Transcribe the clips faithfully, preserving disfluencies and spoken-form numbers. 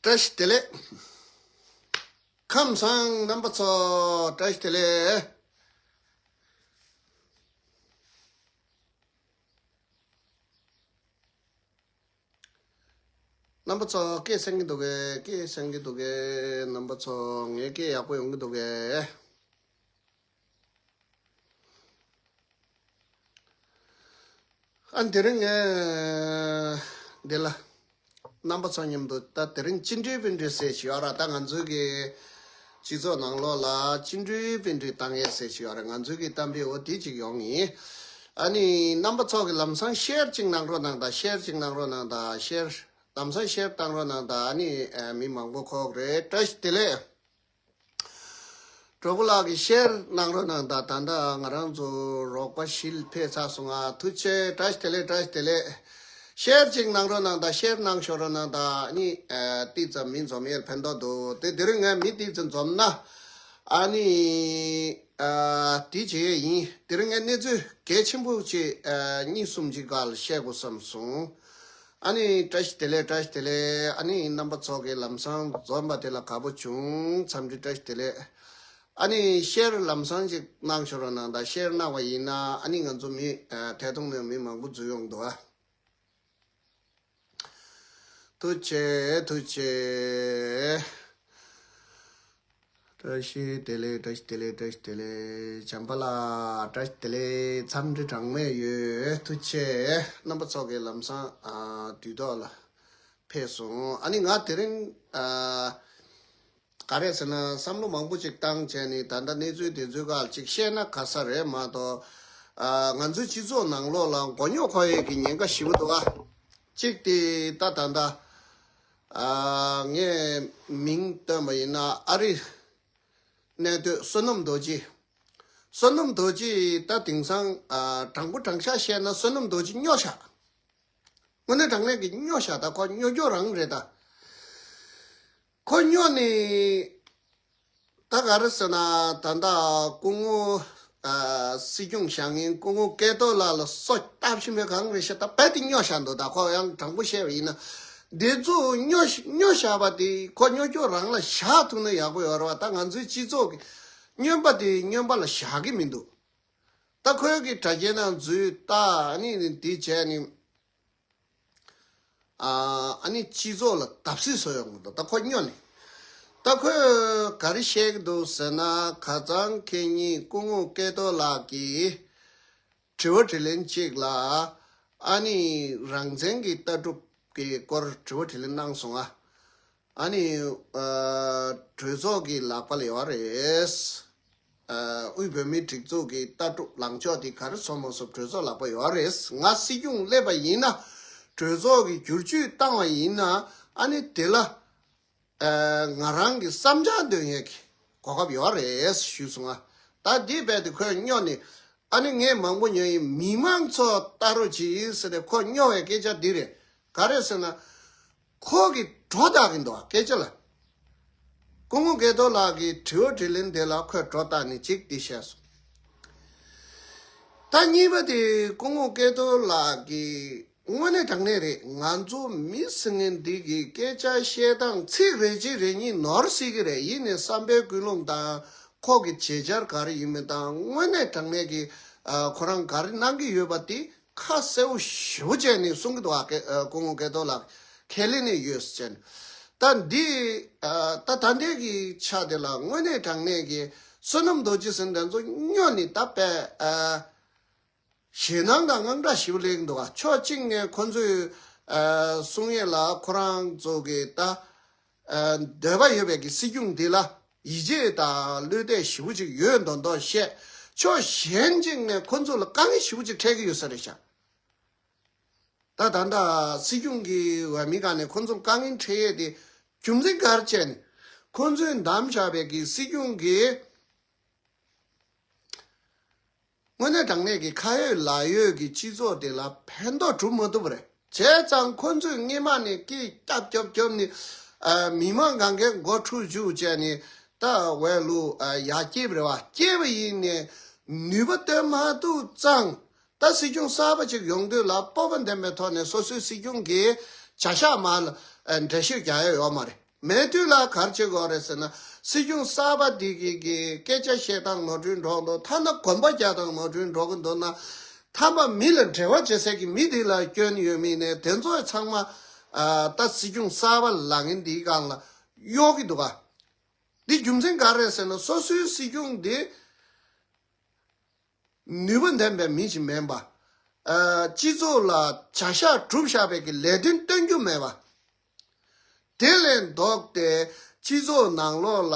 བཀྲ་ཤིས་བདེ་ལེགས། ཁམས་བཟང་རྣམ་པ་ཚོ་བཀྲ་ཤིས་བདེ་ལེགས། རྣམ་པ་ཚོ་སྐད་གསན་གྱི་འདུག་གས། སྐད་གསན་གྱི་འདུག་གས། རྣམ་པ་ཚོ་ངའི་སྐད་ཡག་པོ་ཡོང་གི་འདུག་གས། ཨ་དེ་རིང་ངས་འདི་ལ་རྣམ་པ་ཚོ་མཉམ་དུ་ད་དེ་རིང་བཅིངས་འགྲོལ་བསྟུན་གྲོས་ཟེར་ཞིག་ཡོད་ར། ད་ང་ཚོའི་གི་སྤྱི་ཚོགས་ནང་ལོགས་ལ་བཅིངས་འགྲོལ་བསྟུན་གྲོས་བཏང་ཡས་ཟེར་ཞིག་ཡོད་ར། ང་ཚོའི་གི་གཏམ་དཔེ་འོ་དེ་ཅིག་ཡོང་ཡིན། ཨ་ནི་རྣམ་པ་ཚོ་གི་ལམ་སང་ཤེར་ཅིག་གནང་རོགས་གནང་དང་། ཤེར་ཅིག་གནང་རོགས་གནང་དང་། ཤེར་ལམ་སང་ཤེར་བཏང་རོགས་གནང་དང་། ཨ་ནི་ཨ་མི་མང་པོ་ཁོག་རེད། བཀྲ་ཤིས་བདེ་ལེགས། གྲོགས་པོ་ལགས་ཀྱིས་ཤེར་གནང་རོགས་གནང་དང་། ད་ལྟ་ང་རང་ཚོ་རོགས་པ་བཞི་ཕེབས་ཚར་སོང་ང་། ཐུགས་རྗེ་ཆེ། བཀྲ་ཤིས་བདེ་ལེགས། བཀྲ་ཤིས་བདེ་ལེགས། ཤེར་ཅིག་གནང་རོགས་གནང་དང་། ཤེར་གནང་ཤོག་རོགས་གནང་དང་། ཨ་ནི་ཨ་ཏིག་ཙམ་མི་འཛོམས་ཡས་ཕན་ཐོགས་འདུག་དེ་དེ་རིང་ངས་མི་ཏིག་ཙམ་འཛོམས་ན་ཨ་ནི་ཨ་དེ་བྱེད་ཡས་ཡིན། དེ་རིང་ངས་གནས་ཚུལ་གལ་ཆེན་པོ་ཅིག་ཨ་གཉིས་གསུམ་ཅིག་སྒང་ལ་བཤད་དགོས་བསམ་སོང་། ཨ་ནི་བཀྲ་ཤིས་བདེ་ལེགས། བཀྲ་ཤིས་བདེ་ལེགས། ཨ་ནི་རྣམ་པ་ཚོ་གི་ལམ་སང་འཛོམས་པ་དེ་ལ་དགའ་པོ་བྱུང་། འཚམས་འདྲི། བཀྲ་ཤིས་བདེ་ལེགས། ཨ་ནི་ཤེར་ལམ་སང་ཅིག་གནང་ཤོག་རོགས་གནང་དང་། ཤེར་གནང་བ་ཡིན་ན་ཨ་ནི་ང་ཚོ་མི་ཨ་ཐད་གཏོང་ནས་མི་མང་པོ་འཛུལ་ཡོང་འདུག་ཨ། ཐུགས་རྗེ་ཆེ། ཐུགས་རྗེ་ཆེ། བཀྲ་ཤིས་བདེ་ལེགས། བཀྲ་ཤིས་བདེ་ལེགས། བཀྲ་ཤིས་བདེ་ལེགས། བྱམས་པ་ལགས་བཀྲ་ཤིས་བདེ་ལེགས། འཚམས་འདྲི་གྲངས་མེད་ཡོད། ཐུགས་རྗེ་ཆེ། རྣམ་པ་ཚོ་གི་ལམ་སང་ཨ་དུས་ཐོག་ལ་ཕེབས་སོང་། ཨ་ནི་ང་དེ་རིང་ཨ་ག་རེ་ཟེར་ན་བསམ་བློ་མང་པོ་ཅིག་བཏང་བྱས་ནས་ད་ལྟ་གནས་ཚུལ་དེ་ཚོའི་སྒང་ཅིག་བཤད་ན་ག་ས་རེད་མ་གཏོགས། ཨ་ང་ཚོའི་སྤྱི་ཚོགས་ནང་ལོགས་ལ་མགོ་རྙོག་འཁོར་ཡས་ཀྱི་ཉེན་ཁ་ཞེ་པོ་འདུག་ཨ། གཅིག་དེ་ད་ད་ལྟ་ཨ་ངས་མིང་བཏོན་པ་ཡིན་ན་ཨ་རི་གནས་སྡོད་བསོད་ནམས་རྡོ་རྗེ། བསོད་ནམས་རྡོ་རྗེ་ད་དེང་སང་ཨ་དྲང་པོ་དྲང་བཞག་བཤད་ན་བསོད་ནམས་རྡོ་རྗེ་སྨྱོ་བཞག་དངོས་གནས་དྲང་གནས་ཀྱི་སྨྱོ་བཞག་ད་ཁོ་སྨྱོ་སྐྱོ་རང་རེད་ད། ཁོ་སྨྱོ་ནས་ད་ག་རེ་ཟེར་ན་ད་ལྟ་སྐུ་ངོ་ཨ་སྲིད་སྐྱོང་བཞེངས་མཁན་སྐུ་ངོ་སྐལ་རྡོར་ལགས་ལ་སོ་བཏབ་བཞིན་པའི་གང་རེད་ཤག་ད་རྦད་དེ་སྨྱོ་བཞག་འདུག་ད་ཁོ་ཡང་དྲང་པོ་བཤད་པ་ཡིན་ན་འདི་ཚོ་སྨྱོ་སྨྱོ་བཞག་པ་དེ་ཁོ་སྨྱོ་སྐྱོ་རང་ལ་བཞག་ཐུབ་ན་ཡག་པོ་ཡོད་རེད་བ། ད་ང་ཚོའི་སྤྱི་ཚོགས་ཀྱི་སྨྱོན་པ་དེ་སྨྱོན་པ་ལ་བཞག་གི་མི་འདུག་ད་ཁོས་ཀྱི་དྲ་རྒྱའི་ནང་འཛུལ་ད་ཨ་ནི་འདི་བྱས་ནི། ཨ་ཨ་ནི་སྤྱི་ཚོགས་ལ་བརྡབ་གསིག་བཟོ་ཡོང་གི་འདུག་ད་ཁོ་སྨྱོ་ནས། ད་ཁོས་ག་རེ་བཤད་ཀྱི་འདུག་ཟེར་ན་ཁ་སང་ཁེ་ཉིན་སྐུ་ངོ་སྐལ་རྡོར་ལགས་ཀྱིས་དྲི་བ་དྲིས་ལན་གཅིག་ལ་ཨ་ནི་རང་བཙན་གྱི་ལྟ་གྲུབ་ཀྱི་སྐོར་དྲི་བ་དྲིས་ལན་གནང་སོང་ཨ། ཨ་ནི་ཨ་གྲོས་ཚོགས་ཀྱི་ལག་པ་ལ་ཡོད་རེད། ཨ་དབུས་བོད་མིའི་སྒྲིག་འཛུགས་ཀྱི་ལྟ་གྲུབ་ལངས་ཕྱོགས་དེ་ག་རེ་བཟོ་མ་བཟོ་གྲོས་ཚོགས་ལག་པ་ཡོད་རེད། ང་སྲིད་སྐྱོང་སླེབས་པ་ཡིན་ན་གྲོས་ཚོགས་ཀྱི་བསྒྱུར་བཅོས་བཏང་བ་ཡིན་ན་ཨ་ནི་དེ་ལ་ཨ་ང་རང་གི་བསམ་འཆར་འདོན་ཡས་ཀྱི་གོ་སྐབས་ཡོད་རེད་ཞུས་སོང་ང་། ད་འདི་རྦད་དེ་ཁོས་སྨྱོ་ནས་ཨ་ནི་ངས་མང་པོ་ཉོས་ཡིན། མི་མང་ཚོ་ལྟ་རོགས་གྱིས་ཟེར་ནས་ཁོ་སྨྱོ་བའི་སྐད་ཆ་འདི་རེད། ག་རེ་ཟེར་ན། ཁོ་གི་སྒྲོ་བཏགས་ཀྱི་འདུག་བ་སྐད་ཆ་ལ། སྐུ་ངོ་སྐལ་རྡོར་ལགས་ཀྱི་དྲི་བ་དྲིས་ལན་དེ་ལ་ཁོས་སྒྲོ་བཏགས་ནས་གཅིག་འདི་བཤད་སོང་། ད་གཉིས་པ་དེ་སྐུ་ངོ་སྐལ་རྡོར་ལགས་ཀྱིས་དངོས་གནས་དྲང་གནས་རེད། ང་ཚོ་མི་ཟེར་མཁན་འདི་གི་སྐད་ཆ་བཤད་སྟངས་ཚིག་རེ་གཅིག་རེ་གཉིས་ནོར་སྲིད་ཀྱི་རེད། ཡིན་ནའི་བསམ་པའི་ཀུན་སློང་དང་ཁོ་གི་བྱེད་འཆར་ག་རེ་ཡིན་མིན་དང་དངོས་གནས་དྲང་གནས་ཀྱི་ཨ་ཁོ་རང་ག་རེ་གནང་གི་ཡོད་པ་དེ། ཁ་གསལ་པོ་ཞེ་པོ་བྱས་ནས་གསུང་གི་འདུག་ཨ། སྐུ་ངོ་སྐལ་རྡོར་ལགས་ཁས་ལེན་ནས་ཡོད་ཟེར་བྱས་ནས། ད་འདི་ཨ་ད་ད་ལྟའི་གི་ཆ་དེ་ལ་དངོས་གནས་དྲང་གནས་ཀྱི་བསོད་ནམས་རྡོ་རྗེ་ཟེར་འདི་ཚོ་སྨྱོ་ནས་ད་དཔེ་ཨ་ཞེད་སྣང་དང་དངངས་སྐྲག་ཞེ་པོ་སླེབས་ཀྱི་འདུག་ཨ། ཕྱོགས་གཅིག་ནས་ཁོ་ཚོས་ཨ་གསུང་ཡས་ལ་ཁོ་རང་ཚོ་གི་ད། ཨ་འདོད་པ་ཡོད་པའི་གི་སྲིད་སྐྱོང་འདི་ལ་ཡིད་ཆེས་དང་བློ་གཏད་ཞེ་པོ་ཅིག་ཡོད་མདོག་མདོག་བཤད། ཕྱོགས་གཞན་གཅིག་ནས་ཁོ་ཚོ་ལ་དཀའ་ངལ་ཞེ་པོ་ཅིག་འཕྲད་ཀྱི་ཡོད་ས་རེད་ཤག་ད་ད་ལྟ་སྲིད་སྐྱོང་གི་འོས་མི་སྒང་ནས་ཁོ་ཚོ་ལ་དཀའ་ངལ་འཕྲད་ཡས་དེ་རྒྱུ་མཚན་ག་རེ་བྱས་ནས་ཁོ་ཚོས་བདམས་བཞག་པའི་གི་སྲིད་སྐྱོང་གིས། དངོས་གནས་དྲང་གནས་ཀྱི་ཁ་ཡོད་ལག་ཡོད་ཀྱི་སྤྱི་ཚོགས་དེ་ལ་ཕན་ཐོགས་སྒྲུབ་མ་ཐུབ་པ་རེད། བྱས་ཙང་ཁོ་ཚོས་སྔས་མ་ནས་སྐད་རྒྱབ་རྒྱབ་རྒྱབ་ནས་ཨ་མི་མང་གང་གའི་མགོ་འཁྲུག་འཇུག་བྱས་ནས་ད་འོས་བླུག་ཨ་ཡར་སྐྱེལ་བ་རེད་བ། སྐྱེལ་བ་ཡིན་ནས་ནུས་པ་བཏོན་མ་ཐུབ་ཙང་ད་སྲིད་སྐྱོང་གསར་པ་ཅིག་ཡོང་དུས་ལ་སྤོབས་པ་ལྡན་པའི་ཐོག་ནས་སོ་སོའི་སྲིད་སྐྱོང་གིས་བྱ་གཞག་མར་ལ་ཨ་འགྲེལ་བཤད་རྒྱག་ཡ་ཡོད་མ་རེད། མེད་དུས་ལ་ག་རེ་བྱེད་དགོས་རེད་ཟེར་ན། སྲིད་སྐྱོང་གསར་པ་འདི་གི་གི་སྐད་ཆ་བཤད་སྟངས་ནོར་འཁྲུལ་འགྲོ་འདུག་ཐ་ན་གོམ་པ་རྒྱག་སྟངས་ནོར་འཁྲུལ་འགྲོ་གི་འདུག་ན། མཐའ་མ་མི་ལ་འབྲེལ་བ་བྱེད་སའི་གི་མི་འདི་ལ་སྐྱོན་ཡོད་མིན་ནས་དེ་ཚོ་ཚང་མ་ཨ་ད་སྲིད་སྐྱོང་གསར་པ་ལངས་མཁན་འདིའི་སྒང་ལ་གཡོག་གི་འདུག་ག་འདི་རྒྱུ་མཚན་ག་རེ་རེད་ཟེར་ན། སོ་སོའི་སྲིད་སྐྱོང་འདི་ནུས་པ་ལྡན་པའི་མི་ཞིག་མིན་པ། ཨ་སྤྱི་ཚོགས་ལ་བྱ་གཞག་སྒྲུབ་བཞག་པའི་གི་ལས་དོན་སྟོན་རྒྱུ་མེད་པ། དེ་ལས་ལྡོག་སྟེ་སྤྱི་ཚོགས་ནང་ལོགས་ལ་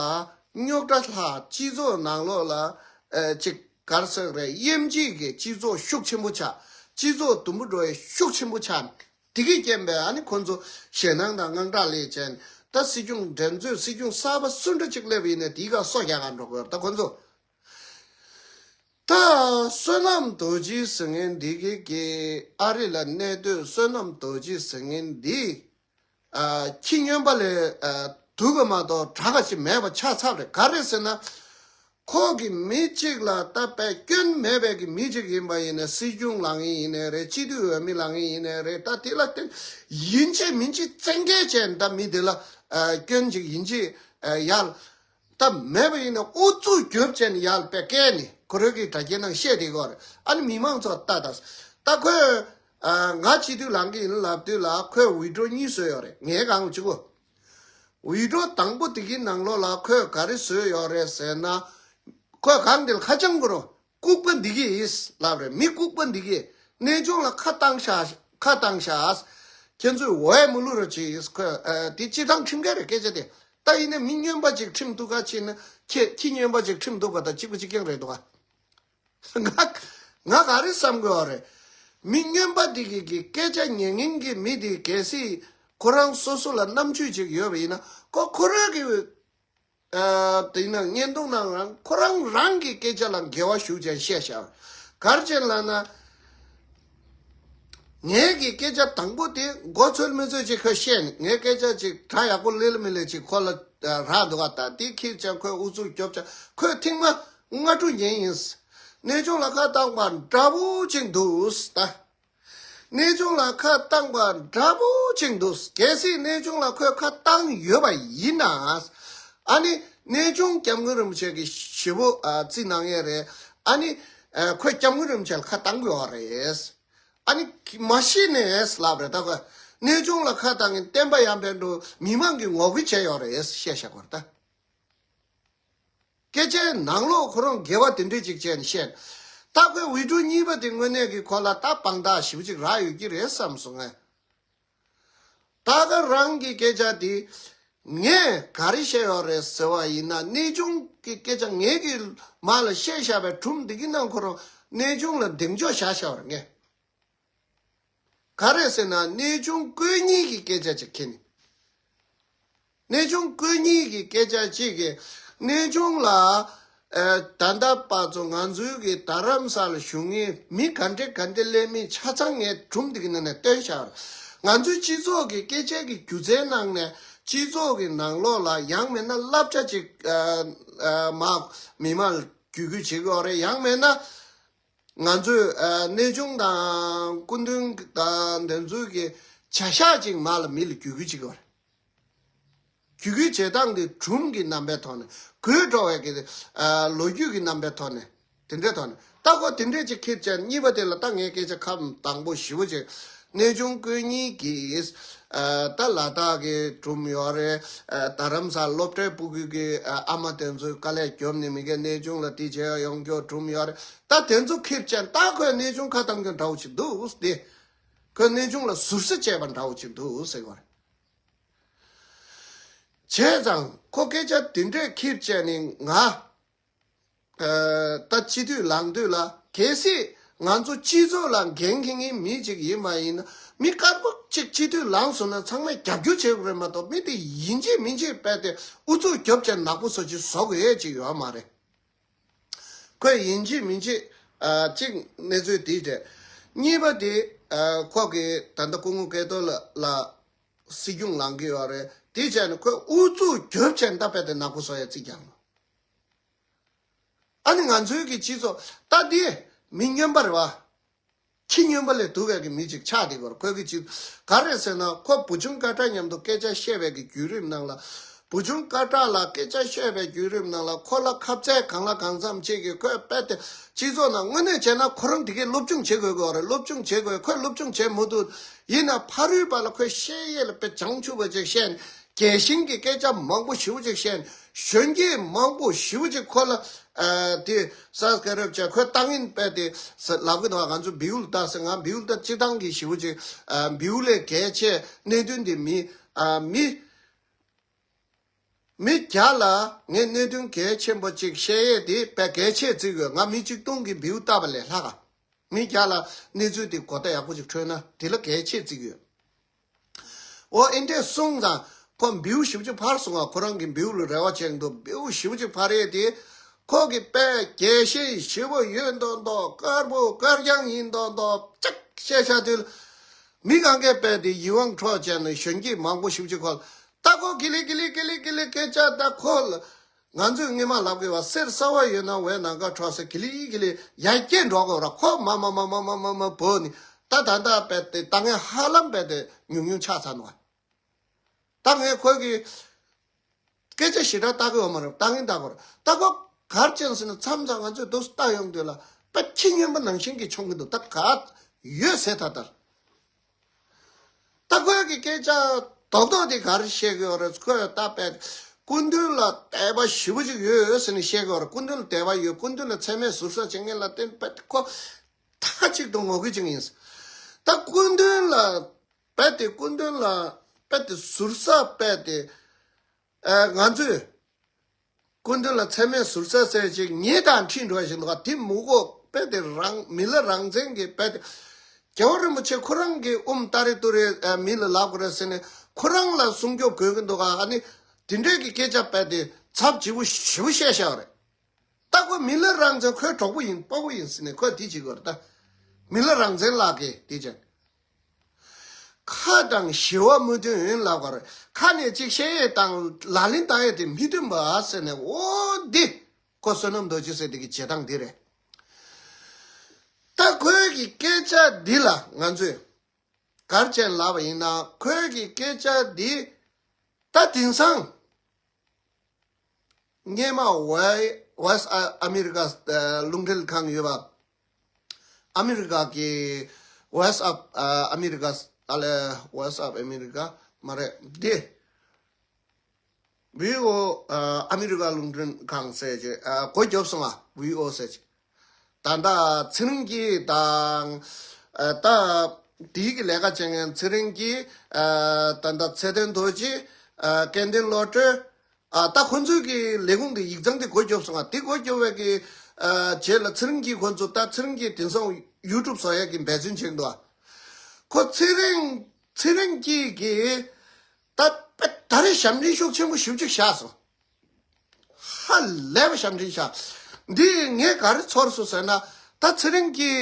རྙོག་དྲ་ལྷག་སྤྱི་ཚོགས་ནང་ལོགས་ལ་ཨ་ཅིག་ག་རེ་ཟེར་རེད། དབྱེ་འབྱེད་ཀྱི་སྤྱི་ཚོགས་ཤུགས་ཆེན་པོ་ཆགས། སྤྱི་ཚོགས་དུམ་བུ་འགྲོ་བའི་ཤུགས་ཆེན་པོ་ཆགས། དེ་གི་རྐྱེན་པས་ཨ་ནི་ཁོ་ཚོ་ཞེད་སྣང་དང་དངངས་སྐྲག་སླེབས་བྱས་ནས། ད་སྲིད་སྐྱོང་འགྲན་རྩོད་སྲིད་སྐྱོང་གསར་པ་སུ་འདྲ་ཅིག་སླེབས་ཡིན་ནའི་དེའི་སྒང་སོ་རྒྱག་གར་འགྲོ་དགོས་རེད། ད་ཁོ་ཚོ། ད་བསོད་ནམས་རྡོ་རྗེ་ཟེར་མཁན་འདི་གི་གི་ཨ་རི་ལ་གནས་སྡོད་བསོད་ནམས་རྡོ་རྗེ་ཟེར་མཁན་འདི། ཨ་ཁྱི་སྨྱོན་པ་ལས་ཨ་སྡུག་ག་མ་གཏོགས་དྲག་ག་ཅིག་མེད་པ་ཆགས་ཚར་རེད། ག་རེ་ཟེར་ན། ཁོ་གི་མི་གཅིག་ལ་ད་དཔེ་སྐྱོན་མེད་པའི་གི་མི་གཅིག་ཡིན་པ་ཡིན་ན། སྲིད་སྐྱོང་ལངས་མཁན་ཡིན་ནའི་རེད། སྤྱི་འཐུས་འོས་མི་ལངས་མཁན་ཡིན་ནའི་རེད། ད་དེ་ལ་བརྟེན་ཡིན་གཅིག་མིན་གཅིག་བཙན་འགེལ་བྱས་ནས་ད་མི་དེ་ལ་ཨ་སྐྱོན་གཅིག་ཡིན་གཅིག་ཨ་ཡར། ད་མེད་པ་ཡིན་ན་ཨུ་ཚུགས་རྒྱོབ་བྱས་ནས་ཡར་དཔེ་བཀལ་ནས་ཁོ་རང་གི་དྲ་རྒྱའི་ནང་བཤད་བསྡད་ཀྱི་ཡོད་རེད། ཨ་ནི་མི་མང་ཚོ་ལྟ་ད། ད་ཁོས་ཨ་ང་སྤྱི་འཐུས་ལངས་ཀྱི་ཡིན་ལབ་དུས་ལ་ཁོས་ཝི་ཌོ་གཉིས་བཟོས་ཡོད་རེད། ངའི་སྒང་གཅིག་པོ། ཝི་ཌོ་དང་པོ་དེ་གི་ནང་ལོགས་ལ་ཁོས་ག་རེ་བཟོས་ཡོད་རེད་ཟེར་ན། ཁོས་གང་དེ་ལ་ཁ་བྱང་གོ་རོ། ལྐུགས་པ་འདི་གིས་ལབ་རེད། མི་ལྐུགས་པ་འདི་གིས་གནས་ཆུང་ལ་ཁ་བཏང་ཤག་ཁ་བཏང་ཤག་ཁྱེད་ཚོས་འོས་མི་བླུག་རོགས་གྱིས། ཁོས་ཨ་དེ་སྤྱི་བཏང་ཁྲིམས་འགལ་རེད་སྐད་ཆ་དེ། ད་ཡིན་ན་མི་སྨྱོན་པ་ཅིག་ཁྲིམས་གཏུག་ག་ཕྱིན་ན་ཁྱེད་ཁྱི་སྨྱོན་པ་ཅིག་ཁྲིམས་གཏུག་པ་དང་གཅིག་པ་གཅིག་རྐྱང་རེད་འདུག་ག་ང་ང་ག་རེ་བསམ་དགོས་པ་རེད། མི་སྨྱོན་པ་འདི་གི་གི་སྐད་ཆ་ཉན་མཁན་གྱི་མི་དེ་གལ་སྲིད་ཁོ་རང་སོ་སོ་ལ་རྣམ་དཔྱོད་ཅིག་ཡོད་པ་ཡིན་ན་ཁོ་ཁོ་རང་གི་ཨ་དེ་ཡིན་ན་བརྙན་ཐུང་ནང་རང་ཁོ་རང་རང་གི་སྐད་ཆ་ལ་འགལ་བ་ཞུགས་ཀྱང་བཤད་བཞག་ག་རེ་བྱས་ལབ་ན། ངའི་གི་སྐད་ཆ་དང་པོ་དེ་མགོ་ཚོད་མི་ཚོད་ཅིག་ཁོས་བཤད་ནས། ངའི་སྐད་ཆ་ཅིག་གྲ་ཡག་པོ་སླེབས་ལ་མི་སླེབས་ཅིག་ཁོ་ལ་རག་འདུག་ག་ད་དེ་ཁྱེར་ཀྱང་ཁོས་ཨུ་ཚུགས་རྒྱོབ་ཀྱང་ཁོས་ཐེངས་མ་ལྔ་དྲུག་ཉན་ཡིན། གནས་ཆུང་ལ་ཁ་བཏང་པ་འདྲ་པོ་ཅིག་འདུག་ད། གནས་ཆུང་ལ་ཁ་བཏང་པ་འདྲ་པོ་ཅིག་འདུག་གལ་སྲིད་གནས་ཆུང་ལ་ཁོས་ཁ་བཏང་ཡོད་པ་ཡིན་ན། ཨ་ནི་གནས་ཆུང་སྐྱབས་མགོན་རིན་པོ་ཆེ་གི་ཞེ་པོ་ཨ་རྩིས་གནང་ཡས་རེད། ཨ་ནི་ཨ་ཁོས་སྐྱབས་མགོན་རིན་པོ་ཆེ་ལ་ཁ་བཏང་དགོས་པ་རེད། ཨ་ནི་མ་གཞི་ནས་ལབ་རེད། ད་ཁོས་གནས་ཆུང་ལ་ཁ་བཏང་མཁན་བསྟན་པ་ཡར་འཕེལ་འགྲོ་མི་མང་གིས་ངོ་རྒོལ་བྱས་ཡོད་རེད་བཤད་བཞག་གོ་རེད་ད། སྐད་ཆའི་ནང་ལོགས་ཁོ་རང་འགལ་བ་དེ་འདྲས་ཅིག་བྱས་ནས་བཤད། ད་ཁོས་ཝི་ཌོ་གཉིས་པ་དེ་དངོས་གནས་ཀྱི་ཁོ་ལ་ད་དཔང་རྟགས་ཞེ་པོ་ཅིག་རག་ཡོད་ཀྱི་རེད་བསམ་སོང་ངས། ད་ག་རང་གི་སྐད་ཆ་དེ་ངས་ག་རེ་བཤད་ཡོད་རེད་ཟེར་བ་ཡིན་ན། གནས་ཆུང་གི་སྐད་ཆ་ངས་ཀྱི་མ་ལ་བཤད་བཞག་པའི་སྒྲུང་འདི་གི་ནང་ཁོ་རང་གནས་ཆུང་ལ་གདེང་འཇོག་བཞག་བཞག་པ་རེད་ངས། ག་རེ་ཟེར་ན་གནས་ཆུང་སྐུ་ཉིད་ཀྱི་སྐད་ཆ་ཅིག་ཁྱེར་ནས། གནས་ཆུང་སྐུ་ཉིད་ཀྱི་སྐད་ཆ་གཅིག་གིས་གནས་ཆུང་ལ་ཨ་ད་ལྟ་བར་དུ་ང་ཚོའི་གི་རྡ་རམ་ས་ལ་བཞུགས་མཁན་མི་ག་འདྲ་ག་འདྲ་སླེབས་མིན་ཆ་ཚང་ངས་སྒྲུང་འདི་གི་ནང་ནས་སྟོན་བཞག་ང་ཚོའི་སྤྱི་ཚོགས་ཀྱི་སྐད་ཆ་གི་སྒྱུ་རྩལ་ནང་ནས་སྤྱི་ཚོགས་ཀྱི་ནང་ལོགས་ལ་ཡང་མིན་ན་བསླབ་བྱ་ཅིག་ཨ་ཨ་མ་མི་མང་ལ་བརྒྱུད་སྐུལ་བྱེད་ཀྱི་ཡོད་རེད། ཡང་མིན་ན། ང་ཚོས་ཨ་གནས་ཆུང་དང་སྐུ་མདུན་དང་དེ་ཚོའི་གི་བྱ་གཞག་ཅིག་མ་ལ་མི་ལ་བརྒྱུད་སྐུལ་བྱེད་ཀྱི་ཡོད་རེད། བརྒྱུད་སྐུལ་བྱེད་སྟངས་དེ་སྒྲུང་གི་རྣམ་པའི་ཐོག་ནས། དགོད་བྲོ་བའི་གི་ཨ་ལོ་རྒྱུས་ཀྱི་རྣམ་པའི་ཐོག་ནས། དེ་འདྲའི་ཐོག་ནས་ད་ཁོ་དེ་འདྲས་ཅིག་ཁྱེར་བྱས། གཉིས་པ་དེ་ལ་ད་ངས་སྐད་ཆ་ཁ་དང་པོ་ཞེ་པོ་ཅིག་གནས་ཆུང་སྐུ་ཉིད་ཀྱིས་ཨ་ད་ལ་དྭགས་ཀྱི་སྒྲུང་ཡོད་རེད། ཨ་རྡ་རམ་ས་ལ་སློབ་གྲྭའི་སྤུ་གུ་གི་ཨ་ཨ་མ་དེ་ཚོས་དཀའ་ལས་རྒྱོབ་ནས་མི་གའི་གནས་ཆུང་ལ་དེ་བྱས་ཡོང་རྒྱུ་སྒྲུང་ཡོད་རེད། ད་དེ་ཚོ་ཁྱེར་བྱས་ད་ཁོས་གནས་ཆུང་ཁ་བཏང་རྒྱུ་འདྲ་བོ་ཅིག་འདུག་སྟེ། ཁོས་གནས་ཆུང་ལ་ཟུར་ཟ་བྱས་པ་འདྲ་བོ་ཅིག་འདུག་ཟེར་གྱི་ཡོད་རེད། བྱས་ཙང་ཁོ་སྐད་ཆ་དེ་འདྲས་ཁྱེར་བྱས་ནས་ང་ཨ་ད་སྤྱི་འཐུས་ལངས་དུས་ལ། གལ་སྲིད་ང་ཚོ་སྤྱི་ཚོགས་ལ་འགན་འཁྱེར་མཁན་མི་གཅིག་ཡིན་པ་ཡིན་ན། མི་དཀར་པོ་གཅིག་སྤྱི་འཐུས་ལངས་སོང་ན་ཚང་མས་རྒྱབ་སྐྱོར་བྱེད་དགོས་རེད་མ་གཏོགས། མི་དེ་ཡིན་གཅིག་མིན་གཅིག་རྦད་དེ་ཨུ་ཚུགས་རྒྱོབ་བྱས་ནག་པོ་བཟོ་ཅིག་བཟོ་དགོས་ཡས་ཅིག་ཡོད་མ་རེད། ཁོས་ཡིན་གཅིག་མིན་གཅིག་ཨ་གཅིག་གནས་ཚུལ་དེ་རེད། གཉིས་པ་དེ་ཨ་ཁོ་གི་ད་ལྟ་སྐུ་ངོ་སྐལ་རྡོར་ལགས་ལ་སྲིད་སྐྱོང་ལངས་ཀྱི་ཡོད་རེད། དེ་བྱས་ནས་ཁོས་ཨུ་ཚུགས་རྒྱོབ་བྱས་ད་རྦད་དེ་ནག་པོ་བཟོ་ཡས་རྩིས་རྒྱག་ནོ། ཨ་ནི་ང་ཚོའི་གི་སྤྱི་ཚོགས་ད་འདི་མི་སྨྱོན་པ་རེད་བ། ཁྱི་སྨྱོན་པ་ལས་སྡུག་པའི་གི་མི་ཅིག་ཆགས་བསྡད་ཀྱི་ཡོད་རེད། ཁོས་གི་ཅིག་ག་རེ་ཟེར་ན། ཁོ་བུ་ཆུང་སྐད་གྲགས་མཉམ་དུ་སྐད་ཆ་བཤད་པའི་གི་བརྒྱུད་རིམ་ནང་ལ། བུ་ཆུང་སྐད་གྲགས་ལ་སྐད་ཆ་བཤད་པའི་བརྒྱུད་རིམ་ནང་ལ་ཁོ་ལ་ཁ་ཚ་གང་ལ་གང་འཚམ་བྱེད་ཀྱི། ཁོས་རྦད་དེ་སྤྱི་ཚོགས་ནང་དངོས་གནས་བྱས་ན་ཁོ་རང་དེ་གའི་སློབ་སྦྱོང་བྱེད་དགོས་ཀྱི་ཡོད་རེད། སློབ་སྦྱོང་བྱེད་དགོས། ཁོས་སློབ་སྦྱོང་བྱེད་མི་ཐུབ། ཡིན་ན་ཕ་རོལ་པ་ལ་ཁོས་བཤད་ཡས་ལ་དཔེ་བྱང་ཆུབ་པ་ཅིག་བཤད། རྒྱལ་ཞེན་གྱི་སྐད་ཆ་མང་པོ་ཞེ་པོ་ཅིག་བཤད། གཞོན་སྐྱེས་མང་པོ་ཞེ་པོ་ཅིག་ཁོ་ལ་ཨ་དེ་སབ་སི་ཀ་རབ་བྱས། ཁོས་ལྟ་ངན་རྦད་དེ་ལབ་ཀྱི་འདུག་ང་ཚོ་བེའུ་ལ་ལྟ་ཟེར། ང་བེའུ་ལ་ལྟ་སྤྱིར་བཏང་གི་ཞེ་པོ་ཅིག་ཨ་བེའུ་ལས་གལ་ཆེ། གནད་དོན་དེ་མི་ཨ་མི་མི་བརྒྱ་ལ་ངས་གནད་དོན་གལ་ཆེན་པོ་ཅིག་བཤད་ཡས་དེ་དཔེ་གལ་ཆེ་བརྩི་གི་ཡོད། ང་མི་གཅིག་སྟོང་གི་བེའུ་ལྟ་བ་ལས་ལྷག་ག་མི་བརྒྱ་ལ་གནས་ཚུལ་དེ་གོ་བརྡ་ཡག་པོ་ཅིག་འཕྲོད་ན་དེ་ལ་གལ་ཆེ་བརྩི་གི་ཡོད། འོ་ཨེ་འདྲས་གསུངས་ཙང་ཁོ་བེའུ་ཞེ་པོ་ཅིག་འཕར་སོང་ང་། ཁོ་རང་གི་བེའུ་ལ་རེ་བ་བྱས་འདུག་བེའུ་ཞེ་པོ་ཅིག་འཕར་ཡས་དེ་ཁོ་གི་དཔེ་རྒྱལ་ཞེན་ཞེ་པོ་ཡོད་མདོག་མདོག་དཀར་པོ་དཀར་རྐྱང་ཡིན་མདོག་མདོག་ཅིག་བཤད་བྱ་དུས་ལ། མི་གང་གས་དཔེ་དེ་ཡིད་དབང་འཕྲོག་བྱས་ནས་གཞོན་སྐྱེས་མང་པོ་ཞེ་པོ་ཅིག་ཁོ་ལ་ད་ཁོ་གི་ལི་གི་ལི་གི་ལི་གི་ལི་སྐད་ཆ་ད་ཁོ་ལ། ང་ཚོས་སྔོན་མ་ལབ་དགོས་པ། གསེར་གསར་པ་ཡོད་ན་བའི་ནམ་མཁའ་འཕྲོག་ཟེར། གི་ལི་གི་ལི་ཡར་རྒྱས་འགྲོ་དགོས་ར། ཁོ་མ་མ་མ་མ་བོས་ནི་ད་ད་ལྟ་རྦད་དེ་ལྟ་ངན་ཧ་ལམ་རྦད་དེ་ཉུང་ཉུང་ཆགས་ཚར་འདུག་ད་ངས་ཁོ་གི་སྐད་ཆ་ཞེ་དྲག་ལྟ་གི་ཡོད་མ་རེད། ལྟ་ངན་ལྟ་དགོས་ར། ད་ཁོ་གར་ཅན་ཟེར་ན་མཚམས་མཚམས་ང་ཚོས་འདུག་ལྟ་ཡོང་དུས་ལ་དཔེ་ཁྱི་སྨྱོན་པ་ནང་བཞིན་གྱི་མཆོང་གི་འདུག་ད་ག་ཡོད་ཟེར་ད་ལྟར། ད་ཁོས་ཀྱི་སྐད་ཆ་རྡོག་རྡོག་དེ་ག་རེ་བཤད་ཀྱི་ཡོད་རེད། ཁོས་ད་དཔེ་སྐུ་མདུན་ལ་དད་པ་ཞེ་པོ་ཅིག་ཡོད་ཟེར་ནས་བཤད་ཀྱི་ཡོད་རེད། སྐུ་མདུན་ལ་དད་པ་ཡོད། སྐུ་མདུན་ལ་མཚན་སྨད་ཟུར་ཟ་བྱེད་མཁན་ལ་བརྟེན་དཔེ་ཁོ་མཐའ་གཅིག་ཏུ་ངོ་རྒོལ་བྱེད་མཁན་ཡིན། ད་སྐུ་མདུན་ལ་དཔེ་དེ་སྐུ་མདུན་ལ་དཔེ་དེ་ཟུར་ཟ་དཔེ་དེ་ཨ་ང་ཚོས། སྐུ་མདུན་ལ་མཚན་སྨད་ཟུར་ཟ་ཟེར་ཅིག་ཉེས་དང་འཁྲིལ་འགྲོ་བཞིན་འདུག་ག་དེ་མི་དགོས། དཔེ་དེ་རང་མི་ལ་རང་བཙན་གྱི་དཔེ་དེ། རྒྱལ་བ་རིན་པོ་ཆེ་ཁོ་རང་གི་ཨུམ་ཏ་རེ་ཏུ་རེ་ཨ་མི་ལ་ལབ་དགོས་རེད་ཟེར་ནས་ཁོ་རང་ལ་སྲུང་སྐྱོབ་དགོས་ཀྱི་འདུག་ག་ཨ་ནི་དེ་འདྲས་ཀྱི་སྐད་ཆ་དཔེ་དེ་ཚབས་ཆེ་པོ་ཞེ་པོ་བཤད་བཞག་རེད། ད་ཁོ་མི་ལ་རང་བཙན། ཁོའི་གྲོགས་པོ་ཡིན་སྤོ་བོ་ཡིན་ཟེར་ནས་ཁོས་དེ་བྱེད་དགོས་རེད། ད་མི་ལ་རང་བཙན་ལབ་མཁན་དེ་ཅན། ཁ་དང་ཞི་བ་མི་མཐུན་ཡིན་ལབ་པ་རེད། ཁ་ནས་ཅིག་བཤད་ཡས་དང་ལག་ལེན་བསྟར་ཡས་དེ་མི་མཐུན་པ་ཟེར་ནས། འོ་འདི་ཁོ་བསོད་ནམས་རྡོ་རྗེ་ཟེར་དེ་གི་བྱེད་སྟངས་འདི་རེད། ད་ཁོའི་གི་སྐད་ཆ་འདི་ལ་ང་ཚོས་གར་བྱས་ལབ་པ་ཡིན་ན། ཁོའི་གི་སྐད་ཆ་འདི་ད་དེང་སང་སྔོན་མ་ཝེ་ཝེ་སི་ཨ་ཨ་མི་རི་ཀ་ཨ་རླུང་འཕྲིན་ཁང་ཡོད་པ། ཨ་མི་རི་ཀ་གི་ཝེ་སི་ཨ་ཨ་མི་རི་ཀ་ཨ་ལེ་ཝེ་སི་ཨ་ཨ་མི་རི་ཀ་མ་རེད་དེ། ཝི་ཨོ་ཨ་ཨ་མི་རི་ཀ་རླུང་འཕྲིན་ཁང་ཟེར་ཅིག་ཨ་སྒོ་རྒྱོབ་སོང་ང་། ཝི་ཨོ་ཟེར་ཅིག་ད་ལྟ་ཚེ་རིང་སྐྱིད་དང་ཨ་ད་དེའི་གི་ལས་ཀ་བྱེད་མཁན་ཚེ་རིང་སྐྱིད། ཨ་ད་ལྟ་ཚེ་བརྟན་རྡོ་རྗེ། ཨ་སྐལ་ལྡན་བློ་གྲོས། ཨ་ད་ཁོ་ཚོའི་གི་ལས་ཁུངས་དེ་ཡིག་ཚང་དེ་སྒོ་རྒྱོབ་སོང་ང་། དེ་སྒོ་རྒྱོབ་པའི་གི་ཨ་རྗེས་ལ་ཚེ་རིང་སྐྱིད་ཁོ་ཚོ། ད་ཚེ་རིང་སྐྱིད་དེང་སང་ཡུ་ཊུབ་བཟོ་ཡས་ཀྱི་འབད་བརྩོན་བྱེད་ཀྱི་འདུག་ཁོ་ཚེ་རིང་ཚེ་རིང་སྐྱིད་གི་ད་དཔེ་ད་རེས་ཞབས་འདྲེན་ཤུགས་ཆེན་པོ་ཞེ་པོ་ཅིག་བཞག་སོང་། ཧ་ལས་པ་ཞབས་འདྲེན་བཞག་འདི་ངས་ག་རེ་ཚོར་སོང་ཟེར་ན། ད་ཚེ་རིང་གི་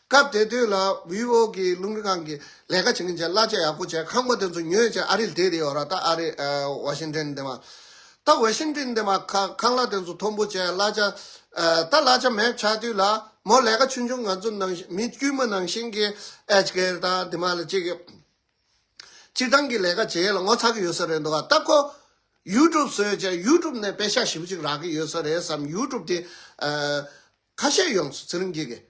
སྐབས་དེ་དུས་ལ་ཝི་ཨོ་གི་རླུང་འཕྲིན་ཁང་གི་ལས་ཀ་བྱེད་མཁན་བྱས། གླ་ཆ་ཡག་པོ་བྱས། ཁང་པ་དེ་ཚོ་ཉོས་བྱས། ཨ་རིར་བསྡད་དེ་ཡོད་ར། ད་ཨ་རི་ཨ་ཝ་ཤིང་ཊོན་དེ་མ། ད་ཝ་ཤིང་ཊོན་དེ་མ་ཁ་ཁང་གླ་དེ་ཚོ་མཐོན་པོ་བྱས། གླ་ཆ་ཨ་ད་གླ་ཆ་མེད་ཆགས་དུས་ལ་མོ་ལས་ཀ་ཆུང་ཆུང་ང་ཚོ་ནང་བཞིན་མི་དཀྱུས་མ་ནང་བཞིན་གྱི་ཨེ་ཅི་ཀེ་དང་དེ་མ་ལ་ཅིག་སྤྱིར་བཏང་གི་ལས་ཀ་བྱེད་ཡས་ལ་ངོ་ཚ་གི་ཡོད་ས་རེད་འདུག་ག་ད་ཁོ་ཡུ་ཊུབ་བཟོས་བྱས་ཡུ་ཊུབ་ནས་པེ་ཤག་ཞེ་པོ་ཅིག་རག་གི་ཡོད་ས་རེད་བསམ། ཡུ་ཊུབ་དེ་ཨ་ཁ་ཤས་ཡོང་སོང་། ཚེ་རིང་སྐྱིད་ཀྱི་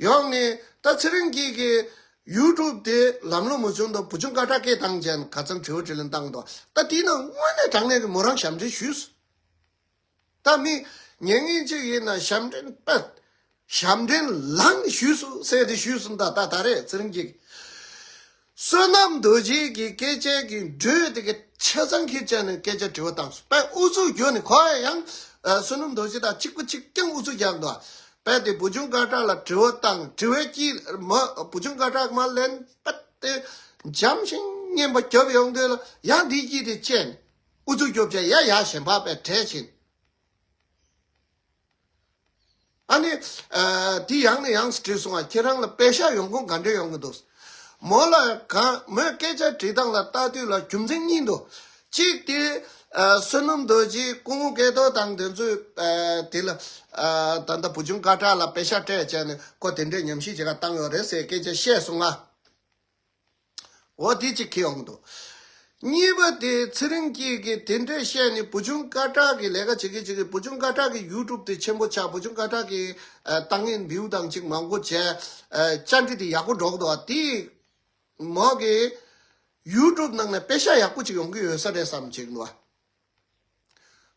ཡོང་ནས། ད་ཚེ་རིང་སྐྱིད་ཀྱི་ཡུ་ཊུབ་དེ་ལམ་ལྷོང་མ་བྱུང་དུས་བུ་ཆུང་སྐད་གྲགས་སྐད་བཏང་བྱས་ཁ་སང་དྲི་བ་དྲིས་ལན་བཏང་འདུག་ད་དེའི་ནང་དངོས་གནས་དྲང་གནས་ཀྱི་མོ་རང་ཞབས་འདྲེན་ཞུས་སོང་། ད་མི་ཉན་མཁན་ཅིག་ཡིན་ན་ཞབས་འདྲེན་པ། ཞབས་འདྲེན་ལངས་ནས་ཞུས་སོང་ཟེར་ཏེ་ཞུས་སོང་། ད་ད་ད་རེས་ཚེ་རིང་སྐྱིད་ཀྱིས་བསོད་ནམས་རྡོ་རྗེ་གི་སྐད་ཆའི་གི་འགྲོས་དེ་གི་ཆ་ཚང་ཁྱེར་བྱས་ནས་སྐད་ཆ་དྲི་བ་བཏང་སོང་། དཔེ་ཨུ་ཚུགས་རྒྱོབ་ནས། ཁོ་ཡང་ཨ་བསོད་ནམས་རྡོ་རྗེ་དང་གཅིག་པ་གཅིག་རྐྱང་ཨུ་ཚུགས་རྒྱག་འདུག་དཔེ་དེ་བུ་ཆུང་སྐད་གྲགས་ལ་དྲི་བ་བཏང་། དྲི་བའི་དཀྱིལ་མ་བུ་ཆུང་སྐད་གྲགས་མར་ལན་དཔེ་དེ་འཇམ་ཞིང་མཉེན་པ་རྒྱོབ་ཡོང་དུས་ལ་ཡང་དེའི་དཀྱིལ་དེ་བཅད་ནས་ཨུ་ཚུགས་རྒྱོབ་བྱས་ཡ་ཡ་གཞན་པ་དཔེ་བྲལ་ཕྱིན། ཨ་ནི་ཨ་དེ་ཡང་ནས་ཡང་དྲིས་སོང་ང་། ཁྱེད་རང་ལ་པེ་ཤག་ཡོང་ཁུངས་ག་འདྲས་ཡོང་གི་འདུག་མོ་ལ་གང་མོས་སྐད་ཆ་དྲིས་སྟངས་ལ་ལྟ་དུས་ལ་རྒྱུ་མཚན་གཉིས་འདུག་གཅིག་དེ་ ཨ་བསོད་ནམས་རྡོ་རྗེ་སྐུ་ངོ་སྐལ་རྡོར་དང་དེ་ཚོས་ཨ་དེ་ལ་ཨ་ད་ལྟ་བུ་ཆུང་སྐད་གྲགས་ལ་པེ་ཤག་སྤྲད་བྱས་ནས་ཁོ་དེ་འདྲའི་ཉམས་ཞིབ་བྱེད་ག་བཏང་ཡོད་རེད་ཟེར་སྐད་ཆ་བཤད་སོང་ང་། འོ་དེ་གཅིག་ཁེལ་ཡོང་གི་འདུག་གཉིས་པ་དེ་ཚེ་རིང་སྐྱིད་ཀྱིས་དེ་འདྲས་བཤད་ནས་བུ་ཆུང་སྐད་གྲགས་ཀྱི་ལས་ཀ་བྱེད་ཀྱི་བྱེད་ཀྱི་བུ་ཆུང་སྐད་གྲགས་ཀྱི་ཡུ་ཊུབ་དེ་ཆེན་པོ་ཆགས། བུ་ཆུང་སྐད་གྲགས་ཀྱི་ཨ་ཏང་ཡིན་བིའུ་དང་གཅིག་མང་པོ་བྱས། ཨ་བཅར་འདྲི་དེ་ཡག་པོ་འགྲོ་གི་འདུག་བ། དེ་མོ་གི་ཡུ་ཊུབ་ནང་ནས་པེ་ཤག་ཡག་པོ་ཅིག་ཡོང་གི་ཡོད་ས་རེད་བསམ་བྱེད་ཀྱི་འདུག་བ།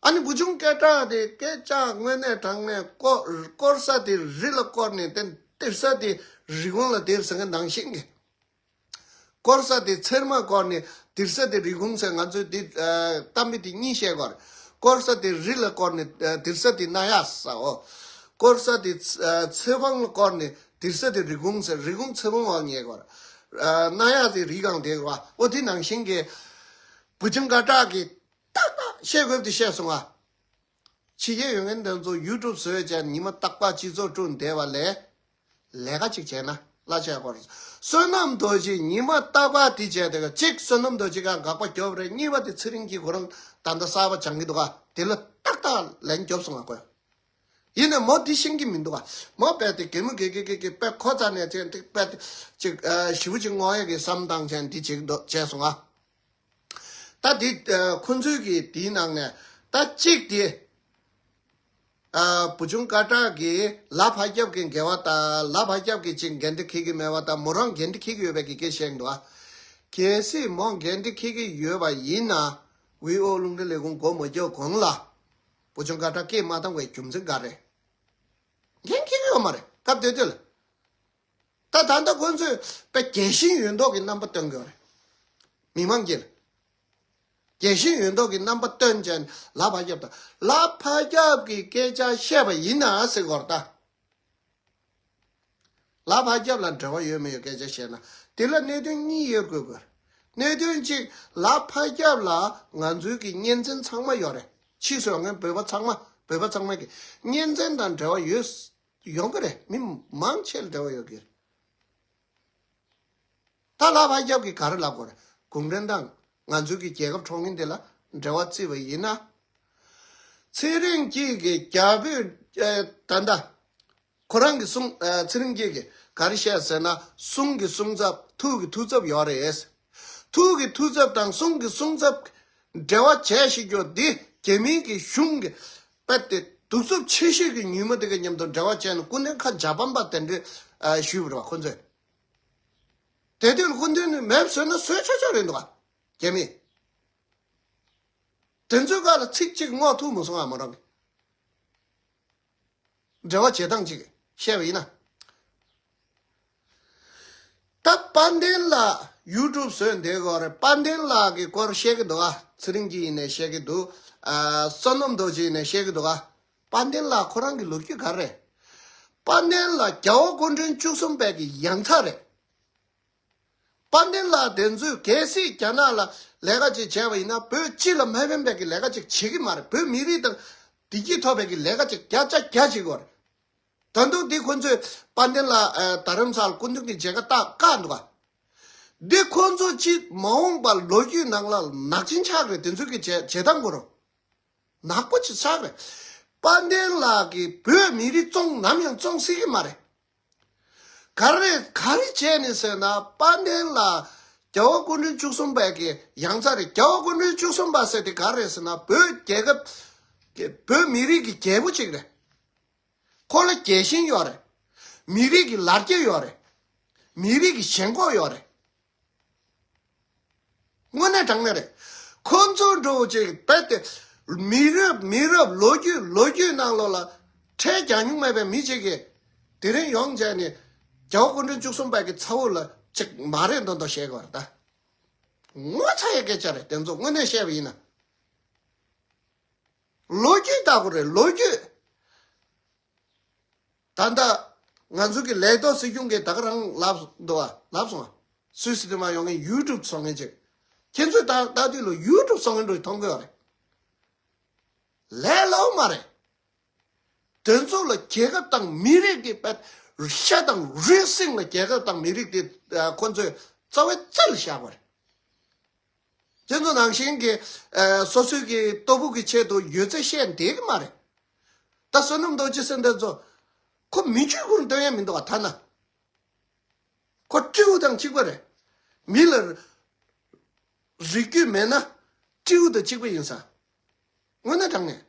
ཨ་ནི་བུ་ཆུང་སྐད་གྲགས་དེ་སྐད་ཆ་དངོས་གནས་དྲང་གནས་སྐོར་སྐོར་ས་དེ་རི་ལ་སྐོར་ནས་དེ་སྟེར་ས་དེ་རི་གོང་ལ་སྟེར་ཟེར་མཁན་ནང་བཞིན་གྱི། སྐོར་ས་དེ་ཚེར་མ་སྐོར་ནས་དེར་ས་དེ་རི་གོང་ཟེར། ང་ཚོས་དེ་ཨ་གཏམ་དཔེ་དེ་གཉིས་བཤད་དགོས་རེད། སྐོར་ས་དེ་རི་ལ་སྐོར་ནས་ཨ་དེར་ས་དེ་གནའ་ཡག་ཟེར་འོ། སྐོར་ས་དེ་ཚ་ཨ་ཚེ་དབང་ལ་སྐོར་ནས་དེར་ས་དེ་རི་གོང་ཟེར། རི་གོང་ཚེ་དབང་འོག་ཉལ་དགོས་རེད། ཨ་གནའ་ཡག་དེ་རི་སྒང་དེ་རེད་བ། འོ་དེ་ནང་བཞིན་གྱི་བུ་ཆུང་སྐད་གྲགས་ཀྱི་ཏག་ཏག་བཤད་དགོས་དེ་བཤད་སོང་ང་། ཕྱི་རྒྱལ་ཡོད་མཁན་དེ་ཚོ་ཡུ་ཊུབ་བཟོས་བྱས་ཉི་མ་རྟག་པར་སྤྱི་ཚོགས་དཀྲུག་བསྡད་པ་ལས། ལས་ཀ་ཅིག་བྱས་ན་གླ་ཆ་ཡག་པོ་རེད། བསོད་ནམས་རྡོ་རྗེ་ཉི་མ་རྟག་པར་དེ་བྱས་དེ་ག་གཅིག་བསོད་ནམས་རྡོ་རྗེ་ག་དགག་པ་རྒྱོབ་རེད། གཉིས་པ་དེ་ཚེ་རིང་སྐྱིད་ཁོ་རང་ད་ལྟ་གསར་པ་སྦྱང་གི་འདུག་ག་དེ་ལ་ཏག་ཏག་ལན་རྒྱོབ་སོང་ང་ཁོས། ཡིན་ནའི་མོ་དེ་ཤེས་ཀྱི་མི་འདུག་ག་མོ་དཔེ་དེ་གད་མོ་གད་གད་གད་གད་དཔེ་ཁོ་རྩ་ནས་བྱས་དེ་དཔེ་དེ་ཅིག་ཨ་ཞེ་པོ་ཅིག་ངོ་ཡ་གི་བསམ་བཏང་བྱས་འདི་བྱེད་འདུག་བྱས་སོང་ང་། ད་དེ་ཨ་ཁོ་ཚོའི་གི་དེའི་ནང་ནས་ད་གཅིག་དེ་ཨ་བུ་ཆུང་སྐད་གྲགས་ཀྱིས་ལ་ཕ་རྒྱབ་ཀྱི་འགལ་བ་དང་ལ་ཕ་རྒྱབ་ཀྱིས་ཅིག་འགན་འཁྲི་འཁྱེར་གྱི་མེད་པ་དང་མོ་རང་འགན་འཁྲི་འཁྱེར་གྱི་ཡོད་པའི་གི་སྐད་བཤད་འདུག་ཨ། གལ་སྲིད་མོ་འགན་འཁྲི་འཁྱེར་གྱི་ཡོད་པ་ཡིན་ན་ཝི་ཨོ་རླུང་འཕྲིན་ལས་ཁུངས་སྒོ་མ་རྒྱག་གོང་ལ་བུ་ཆུང་སྐད་གྲགས་སྐད་མ་བཏང་བའི་རྒྱུ་མཚན་ག་རེ། འགན་འཁྱེར་གྱི་ཡོད་མ་རེད་སྐབས་དེ་དུས་ལ། ད་ད་ལྟ་ཁོ་ཚོས་དཔེ་རྒྱལ་ཞེན་ཡོད་མདོག་གི་རྣམ་པ་སྟོན་གྱི་ཡོད་རེད། མི་མང་གིས་རྒྱལ་ཞེན་ཡོད་མདོག་གི་རྣམ་པ་སྟོན་བྱས་ནས་ལ་ཕ་རྒྱབ་དང་ལ་ཕ་རྒྱབ་ཀྱི་སྐད་ཆ་བཤད་པ་ཡིན་ན་ཟེར་གོ་རེད་ད། ལ་ཕ་རྒྱབ་ལ་འབྲེལ་བ་ཡོད་མེད་ཡོད་སྐད་ཆ་བཤད་ན་དེ་ལ་གནད་དོན་གཉིས་ཡོད་དགོས་དགོས། གནད་དོན་གཅིག་ལ་ཕ་རྒྱབ་ལ་ང་ཚོའི་གི་གཉེན་ཚན་ཚང་མ་ཡོད་རེད། ཕྱིས་སུ་ཡོང་མཁན་བོད་པ་ཚང་མ་བོད་པ་ཚང་མ་གི་གཉེན་ཚན་དང་འབྲེལ་བ་ཡོད། ཡོང་གི་རེད། མི་མང་ཆེ་ལ་འབྲེལ་བ་ཡོད་ཀྱི་རེད། ད་ལ་ཕ་རྒྱབ་ཀྱིས་ག་རེ་ལབ་དགོས་རེད། གུང་ཁྲན་ཏང་ང་ཚོའི་གི་རྒྱལ་ཁབ་འཕྲོག་མཁན་དེ་ལ་འབྲེལ་བ་བརྩིས་པ་ཡིན་ན། ཚེ་རིང་སྐྱིད་ཀྱིས་རྒྱ་བོད་ཨ་ད་ལྟ་ཁོ་རང་གི་གསུང་ཨ་ཚེ་རིང་སྐྱིད་ཀྱིས་ག་རེ་བཤད་ཟེར་ན་གསུང་གི་གསུང་ཚབ་ཐུགས་ཀྱི་ཐུགས་ཚབ་ཡོད་རེད། ཐུགས་ཀྱི་ཐུགས་ཚབ་དང་གསུང་གི་གསུང་ཚབ་འབྲེལ་བ་བྱས་ཤིག་ཀྱོ་འདི་རྒྱ་མིའི་གི་གཞུང་གི་དཔེ་དེ་གདུག་རྩུབ་ཆེ་ཤོས་ཀྱི་ཉིན་མོ་དེ་ག་མཉམ་དུ་འབྲེལ་བ་བྱས་ནས་སྐུ་མདུན་ཁ་འཇམ་པ་དེ་འདྲ་ཨ་ཞུས་པ་རེད་བ་ཁོ་ཚོས། དེ་དུས་སྐུ་མདུན་ནས་མེད་བཟོས་ན་བཟོས་ཆོག་ཆོག་རེད་འདུག་ག་རྒྱ་མི། དེ་ཚོའི་སྒང་ལ་ཚིག་གཅིག་སྔོག་ཐུབ་མ་སོང་ང་མོ་རང་གིས། འབྲེལ་བ་བྱེད་སྟངས་གཅིག་བཤད་པ་ཡིན་ན། ད་དཔལ་ལྡན་ལགས་ཡུ་ཊུབ་བཟོས་བསྡད་ཡོད་རེད། དཔལ་ལྡན་ལགས་ཀྱི་སྐོར་བཤད་ཀྱི་འདུག་ག་ཚེ་རིང་སྐྱིད་ཡིན་ནའི་བཤད་ཀྱི་འདུག་ཨ་བསོད་ནམས་རྡོ་རྗེ་ཡིན་ནའི་བཤད་ཀྱི་འདུག་ག་དཔལ་ལྡན་ལགས་ཁོ་རང་གི་ལོ་རྒྱུས་ག་རེ་རེད། དཔལ་ལྡན་ལགས་རྒྱལ་བ་སྐུ་ཕྲེང་བཅུ་གསུམ་པའི་གི་ཡང་ཚ་རེད། དཔལ་ལྡན་ལགས་དེ་ཚོས་གལ་སྲིད་རྒྱ་ནག་ལ་ལས་ཀ་ཅིག་བྱས་པ་ཡིན་ན་བོད་སྤྱི་ལ་མ་ཕན་པའི་གི་ལས་ཀ་ཅིག་བྱེད་ཀྱི་མ་རེད། བོད་མི་རིགས་དང་བདེ་སྐྱིད་ཐོབ་པའི་གི་ལས་ཀ་ཅིག་བརྒྱ་ཆ་བརྒྱ་བྱེད་དགོས་རེད། ད་དུང་འདི་ཁོ་ཚོས་དཔལ་ལྡན་ལགས་ཨ་རྡ་རམ་ས་ལ་སྐུ་མདུན་གྱི་མཇལ་ཁ་བཏགས་བཀག་འདུག་ག་འདི་ཁོ་ཚོ་ཅིག་མ་འོངས་པ་ལོ་རྒྱུས་ནང་ལ་ནག་ཅན་ཆགས་རེད། དེ་ཚོ་གི་བྱེད་བྱེད་སྟངས་གོ་རོ། ནག་པོ་ཅིག་ཆགས་རེད། དཔལ་ལྡན་ལགས་ཀྱིས་བོད་མི་རིགས་བཙོང་ནམ་ཡང་བཙོང་སྲིད་ཀྱི་མ་རེད། ག་རེ་ག་རེ་བྱས་ནས་ཟེར་ན་དཔལ་ལྡན་ལགས་རྒྱལ་བ་སྐུ་ཕྲེང་བཅུ་གསུམ་པའི་གི་ཡང་ཚ་རེད། རྒྱལ་བ་སྐུ་ཕྲེང་བཅུ་གསུམ་པ་ཟེར་དེ་ག་རེ་ཟེར་ན་བོད་རྒྱལ་ཁབ་ཀྱི་བོད་མི་རིགས་ཀྱི་རྒྱལ་པོ་ཅིག་རེད། ཁོ་ལ་རྒྱལ་ཞེན་ཡོད་རེད། མི་རིགས་ཀྱི་ལ་རྒྱ་ཡོད་རེད། མི་རིགས་ཀྱི་ཞེན་ཁོག་ཡོད་རེད། དངོས་གནས་དྲང་གནས་རེད། ཁོ་ཚོ་འདྲ་བོ་ཅིག་རྦད་དེ་མི་རབས་མི་རབས་ལོ་རྒྱུས་ལོ་རྒྱུས་ནང་ལོགས་ལ་ཁྲལ་རྒྱག་མྱོང་མེད་པའི་མི་ཅིག་གིས་དེ་རིང་ཡོང་བྱས་ནས་རྒྱལ་བ་སྐུ་ཕྲེང་བཅུ་གསུམ་པ་གི་ཚ་བོ་ལ་ཅིག་མ་རེད་མདོག་མདོག་བཤད་དགོས་རེད་ད། ངོ་ཚ་ཡི་སྐད་ཆ་རེད་དེ་ཚོ་དངོས་གནས་བཤད་པ་ཡིན་ན། ལོ་རྒྱུས་ལྟ་བུ་རེད་ལོ་རྒྱུས། ད་ལྟ་ང་ཚོ་གི་ལས་ཐོག་སྲིད་སྐྱོང་གིས་ད་ག་རང་ལབ་འདུག་བ་ལབ་སོང་བ། སུད་སི་དེ་མ་ཡོང་མཁན་ཡུ་ཊུབ་བཟོ་མཁན་ཅིག་ཁྱེད་ཚོས་ད་ལྟ་དུས་ལ་ཡུ་ཊུབ་བཟོ་མཁན་འགྲོ་མཐོང་གི་ཡོད་རེད། ལས་སླ་བོ་མ་རེད། དེ་ཚོ་ལ་རྒྱལ་ཁབ་དང་མི་རིགས་ཀྱི་དཔེ་ཤ་དང་རུས་སེམས་ལ་རྒྱལ་ཁབ་དང་མི་རིགས་དེ་ཁོ་ཚོས་རྩ་བའི་རྩེ་ལ་བཞག་པ་རེད། ཁྱེད་ཚོ་ནང་བཞིན་གྱི་ཨ་སོ་སོའི་གི་ལྟོ་ཕུགས་ཀྱི་ཆེད་དུ་ཡོད་ཚད་བཤད་བསྡད་ཀྱི་མ་རེད། ད་བསོད་ནམས་རྡོ་རྗེ་ཟེར་འདི་ཚོ་ཁོ་མི་ཆོས་ཁུར་འདོན་ཡ་མི་འདུག་བ། ཐ་ན་ཁོ་སྤྲེའུ་དང་གཅིག་པ་རེད། མི་ལ་རིགས་རྒྱུད་མེད་ན་སྤྲེའུ་དང་གཅིག་པ་ཡིན་ས། དངོས་གནས་དྲང་གནས།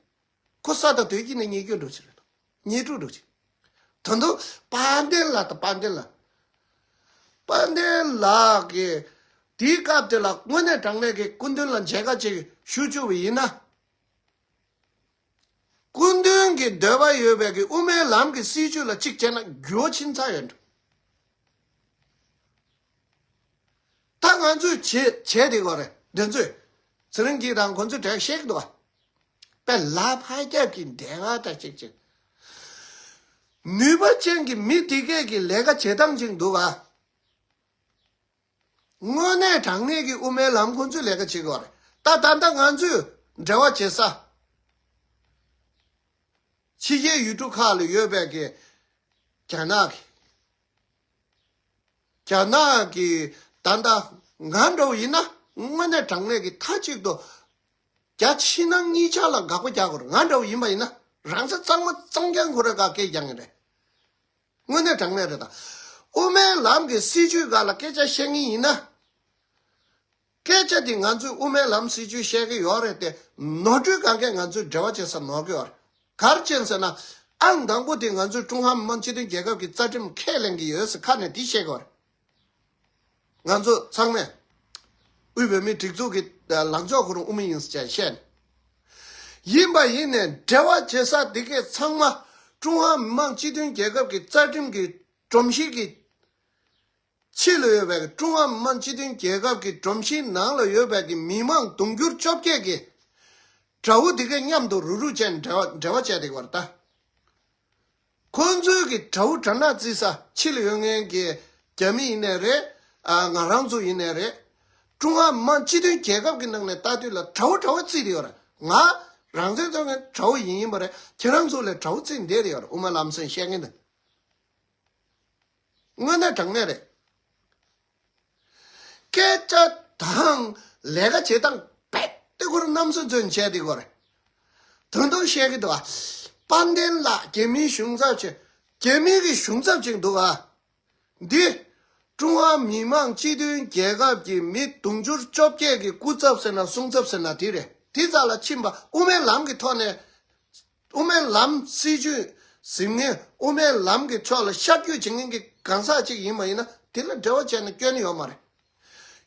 ཁོ་ས་དང་དུས་ཀྱི་ནས་ཉེས་སྐྱོན་འགྲོ་ཆེ་རེད། ཉེས་དྲུག་འགྲོ་ཆེ། ད་དུང་དཔལ་ལྡན་ལགས་དང་དཔལ་ལྡན་ལགས། དཔལ་ལྡན་ལགས་ཀྱིས་དེའི་སྐབས་དེ་ལ་དངོས་གནས་དྲང་གནས་ཀྱི་སྐུ་མདུན་ལ་མཇལ་ཁ་ཅིག་ཞུ་བཅུག་པ་ཡིན་ན། སྐུ་མདུན་གྱི་འདོད་པ་ཡོད་པའི་གི་དབུ་མའི་ལམ་གྱི་སྲིད་བྱུས་ལ་གཅིག་བྱས་ན་འགྱུར་བ་ཕྱིན་ཚར་ཡོད་འགྲོ། ད་ང་ཚོས་བྱེད་བྱེད་དེ་གོ་རེད་འདི་ཚོས། ཚེ་རིང་སྐྱིད་དང་ཁོ་ཚོས་དྲན་ཤེས་ཀྱི་འདུག་བ། དཔེ་ལ་ཕར་རྒྱབ་ཀྱི་འདས་ང་ད་ཅིག་ཅིག་ནུས་པ་ཅན་གྱི་མི་དེ་གས་ཀྱི་ལས་ཀ་བྱེད་སྟངས་ཅིག་འདུག་ག་དངོས་གནས་དྲང་གནས་ཀྱི་དབུ་མའི་ལམ་ཁོ་ཚོས་ལས་ཀ་བྱེད་ཀྱི་ཡོད་རེད། ད་ད་ལྟ་ང་ཚོས་འབྲེལ་བ་བྱེད་ས། ཕྱི་རྒྱལ་ཡུལ་གྲུ་ཁག་ལ་ཡོད་པའི་གི་རྒྱ་ནག་གི་རྒྱ་ནག་གི་ད་ལྟ་ང་འདྲ་བོ་ཡིན་ན་དངོས་གནས་དྲང་གནས་ཀྱི་མཐའ་གཅིག་ཏུ་རྒྱ་ཕྱི་ནང་གཉིས་ཆ་ལ་དགག་པ་རྒྱག་དགོས་རེད། ང་འདྲ་བོ་ཡིན་པ་ཡིན་ན་རང་ས་གཙང་མ་གཙང་རྐྱང་ཁོ་རང་ག་སྐད་རྒྱག་ངེས་རེད། དངོས་གནས་དྲང་གནས་རེད་ད། དབུ་མའི་ལམ་གྱི་སྲིད་བྱུས་སྒང་ལ་སྐད་ཆ་བཤད་ངེས་ཡིན་ན། སྐད་ཆ་དེ་ང་ཚོས་དབུ་མའི་ལམ་སྲིད་བྱུས་བཤད་ཀྱི་ཡོད་རེད་དེ། ནོར་འཁྲུལ་གང་གས་ང་ཚོས་འབྲེལ་བ་བྱེད་ས་ནོར་གྱི་ཡོད་རེད། ག་རེ་བྱས་ཟེར་ན། ཨང་དང་པོ་དེ་ང་ཚོས་ཀྲུང་ཧྭ་མི་དམངས་སྤྱི་མཐུན་རྒྱལ་ཁབ་ཀྱི་རྩ་ཁྲིམས་ཁས་ལེན་གྱི་ཡོད་ཟེར་ཁ་ནས་དེ་བཤད་ཀྱི་ཡོད་རེད། ང་ཚོ་ཚང་མས་དབུས་བོད་མིའི་སྒྲིག་འཛུགས་ཀྱི་ལངས་ཕྱོགས་ཁོ་རང་དབུ་མ་ཡིན་ཟེར་བཤད་ནས། ཡིན་པ་ཡིན་ནས་འབྲེལ་བ་བྱེད་ས་དེ་གས་ཚང་མ་ཀྲུང་ཧྭ་མི་དམངས་སྤྱི་མཐུན་རྒྱལ་ཁབ་ཀྱི་རྩ་ཁྲིམས་ཀྱི་སྒྲོམ་གཞི་གི་ཕྱི་ལ་ཡོད་པའི་ཀྲུང་ཧྭ་མི་དམངས་སྤྱི་མཐུན་རྒྱལ་ཁབ་ཀྱི་སྒྲོམ་གཞིའི་ནང་ལ་ཡོད་པའི་གི་མི་མང་དུང་ཕྱུར་བཅོ་བརྒྱད་ཀྱི་དགྲ་བོ་དེ་གས་མཉམ་དུ་རུག་རུག་བྱས་འབྲེལ་བ་འབྲེལ་བ་བྱས་བསྡད་ཀྱི་ཡོད་རེད་ད། ཁོང་ཚོའི་གི་དགྲ་བོ་དགྲ་ནག་བརྩི་ས་ཕྱི་ལ་ཡོད་མཁན་གྱི་རྒྱ་མི་ཡིན་ནའི་རེད། ཨ་ང་རང་ཚོ་ཡིན་ནའི་རེད། ཀྲུང་ཧྭ་མི་དམངས་སྤྱི་མཐུན་རྒྱལ་ཁབ་ཀྱི་ནང་ནས་ལྟ་དུས་ལ་དགྲ་བོ་དགྲ་བོ་བརྩིས་བསྡད་ཡོད་རེད། ང་རང་བཙན་རྩོད་མཁན་དགྲ་བོ་ཡིན་ཡིན་པ་རེད། ཁྱེད་རང་ཚོ་ལས་དགྲ་བོ་བརྩིས་བསྡད་ཡོད་རེད། དབུ་མ་ལམ་སེང་བཤད་མཁན་དེ། དངོས་གནས་དྲང་གནས་རེད། སྐད་ཆ་དང་ལས་ཀ་བྱེད་སྟངས་རྦད་དེ་ཁོ་རང་གནམ་ས་མཚོན་བྱས་ཏེ་ཁོ་རེད། དོན་དུ་བཤད་ཀྱི་འདུག་ཨ། དཔལ་ལྡན་ལགས་རྒྱ་མིའི་གཞུང་ཚབ་ཅིག་རྒྱ་མི་གི་གཞུང་ཚབ་ཅིག་འདུག་ཨ། འདི་ཀྲུང་ཧྭ་མི་དམངས་སྤྱི་མཐུན་རྒྱལ་ཁབ་ཀྱི་མི་དུང་ཕྱུར་བཅོ་བརྒྱད་ཀྱི་སྐུ་ཚབ་ཟེར་ན་གསུང་ཚབ་ཟེར་ན་དེ་རེད། དེ་རྩ་ལ་ཕྱིན་པ་དབུ་མའི་ལམ་གྱི་ཐོག་ནས། དབུ་མའི་ལམ་སྲིད་བྱུས་ཟིན་མཁན། དབུ་མའི་ལམ་གྱི་ཕྱོགས་ལ་ཤར་བསྐྱོད་བྱེད་མཁན་གྱི་གང་ཟག་ཅིག་ཡིན་པ་ཡིན་ན་དེ་ལ་འབྲེལ་བ་བྱས་ན་སྐྱོན་ཡོད་མ་རེད།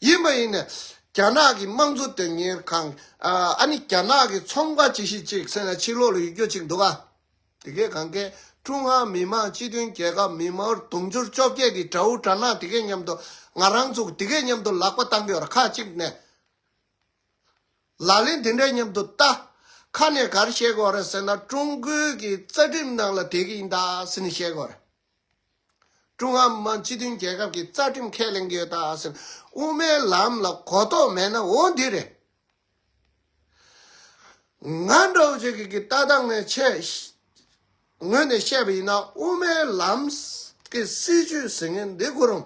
ཡིན་པ་ཡིན་ནས་རྒྱ་ནག་གི་དམངས་གཙོ་དོན་གཉེར་ཁང་། ཨ་ནི་རྒྱ་ནག་གི་ཚོང་པ་ཅི་ཞིག་ཅིག་ཟེར་ན་ཕྱི་ལོགས་ལ་ཡོད་རྒྱུ་ཅིག་འདུག་ག་དེ་གས་གང་གས་ཀྲུང་ཧྭ་མི་དམངས་སྤྱི་མཐུན་རྒྱལ་ཁབ་མི་མང་དུང་ཕྱུར་བཅོ་བརྒྱད་ཀྱི་དགྲ་བོ་དགྲ་ནག་དེ་གས་མཉམ་དུ་ང་རང་ཚོ་དེ་གས་མཉམ་དུ་ལག་པ་བཏང་གི་ཡོད་རེད། ཁ་གཅིག་ནས། ལག་ལེན་དེ་འདྲའི་མཉམ་དུ་ལྟ། ཁ་ནས་ག་རེ་བཤད་དགོས་རེད་ཟེར་ན། ཀྲུང་གོའི་གི་རྩ་ཁྲིམས་ནང་ལ་བསྡད་ཀྱི་ཡིན་ད་ཟེར་ནས་བཤད་དགོས་རེད། ཀྲུང་ཧྭ་མི་དམངས་སྤྱི་མཐུན་རྒྱལ་ཁབ་ཀྱི་རྩ་ཁྲིམས་ཁས་ལེན་གྱི་ཡོད་ད་ཟེར། དབུ་མའི་ལམ་ལ་གོ་རྟོགས་མེད་ན་འོ་འདི་རེད། ང་འདྲ་བོ་ཅིག་གི་གི་ལྟ་སྟངས་ནས་ཆེ་ངོས་ནས་བཤད་པ་ཡིན་ན། དབུ་མའི་ལམ་གྱི་སྲིད་བྱུས་ཟེར་མཁན་འདི་ཁོ་རང་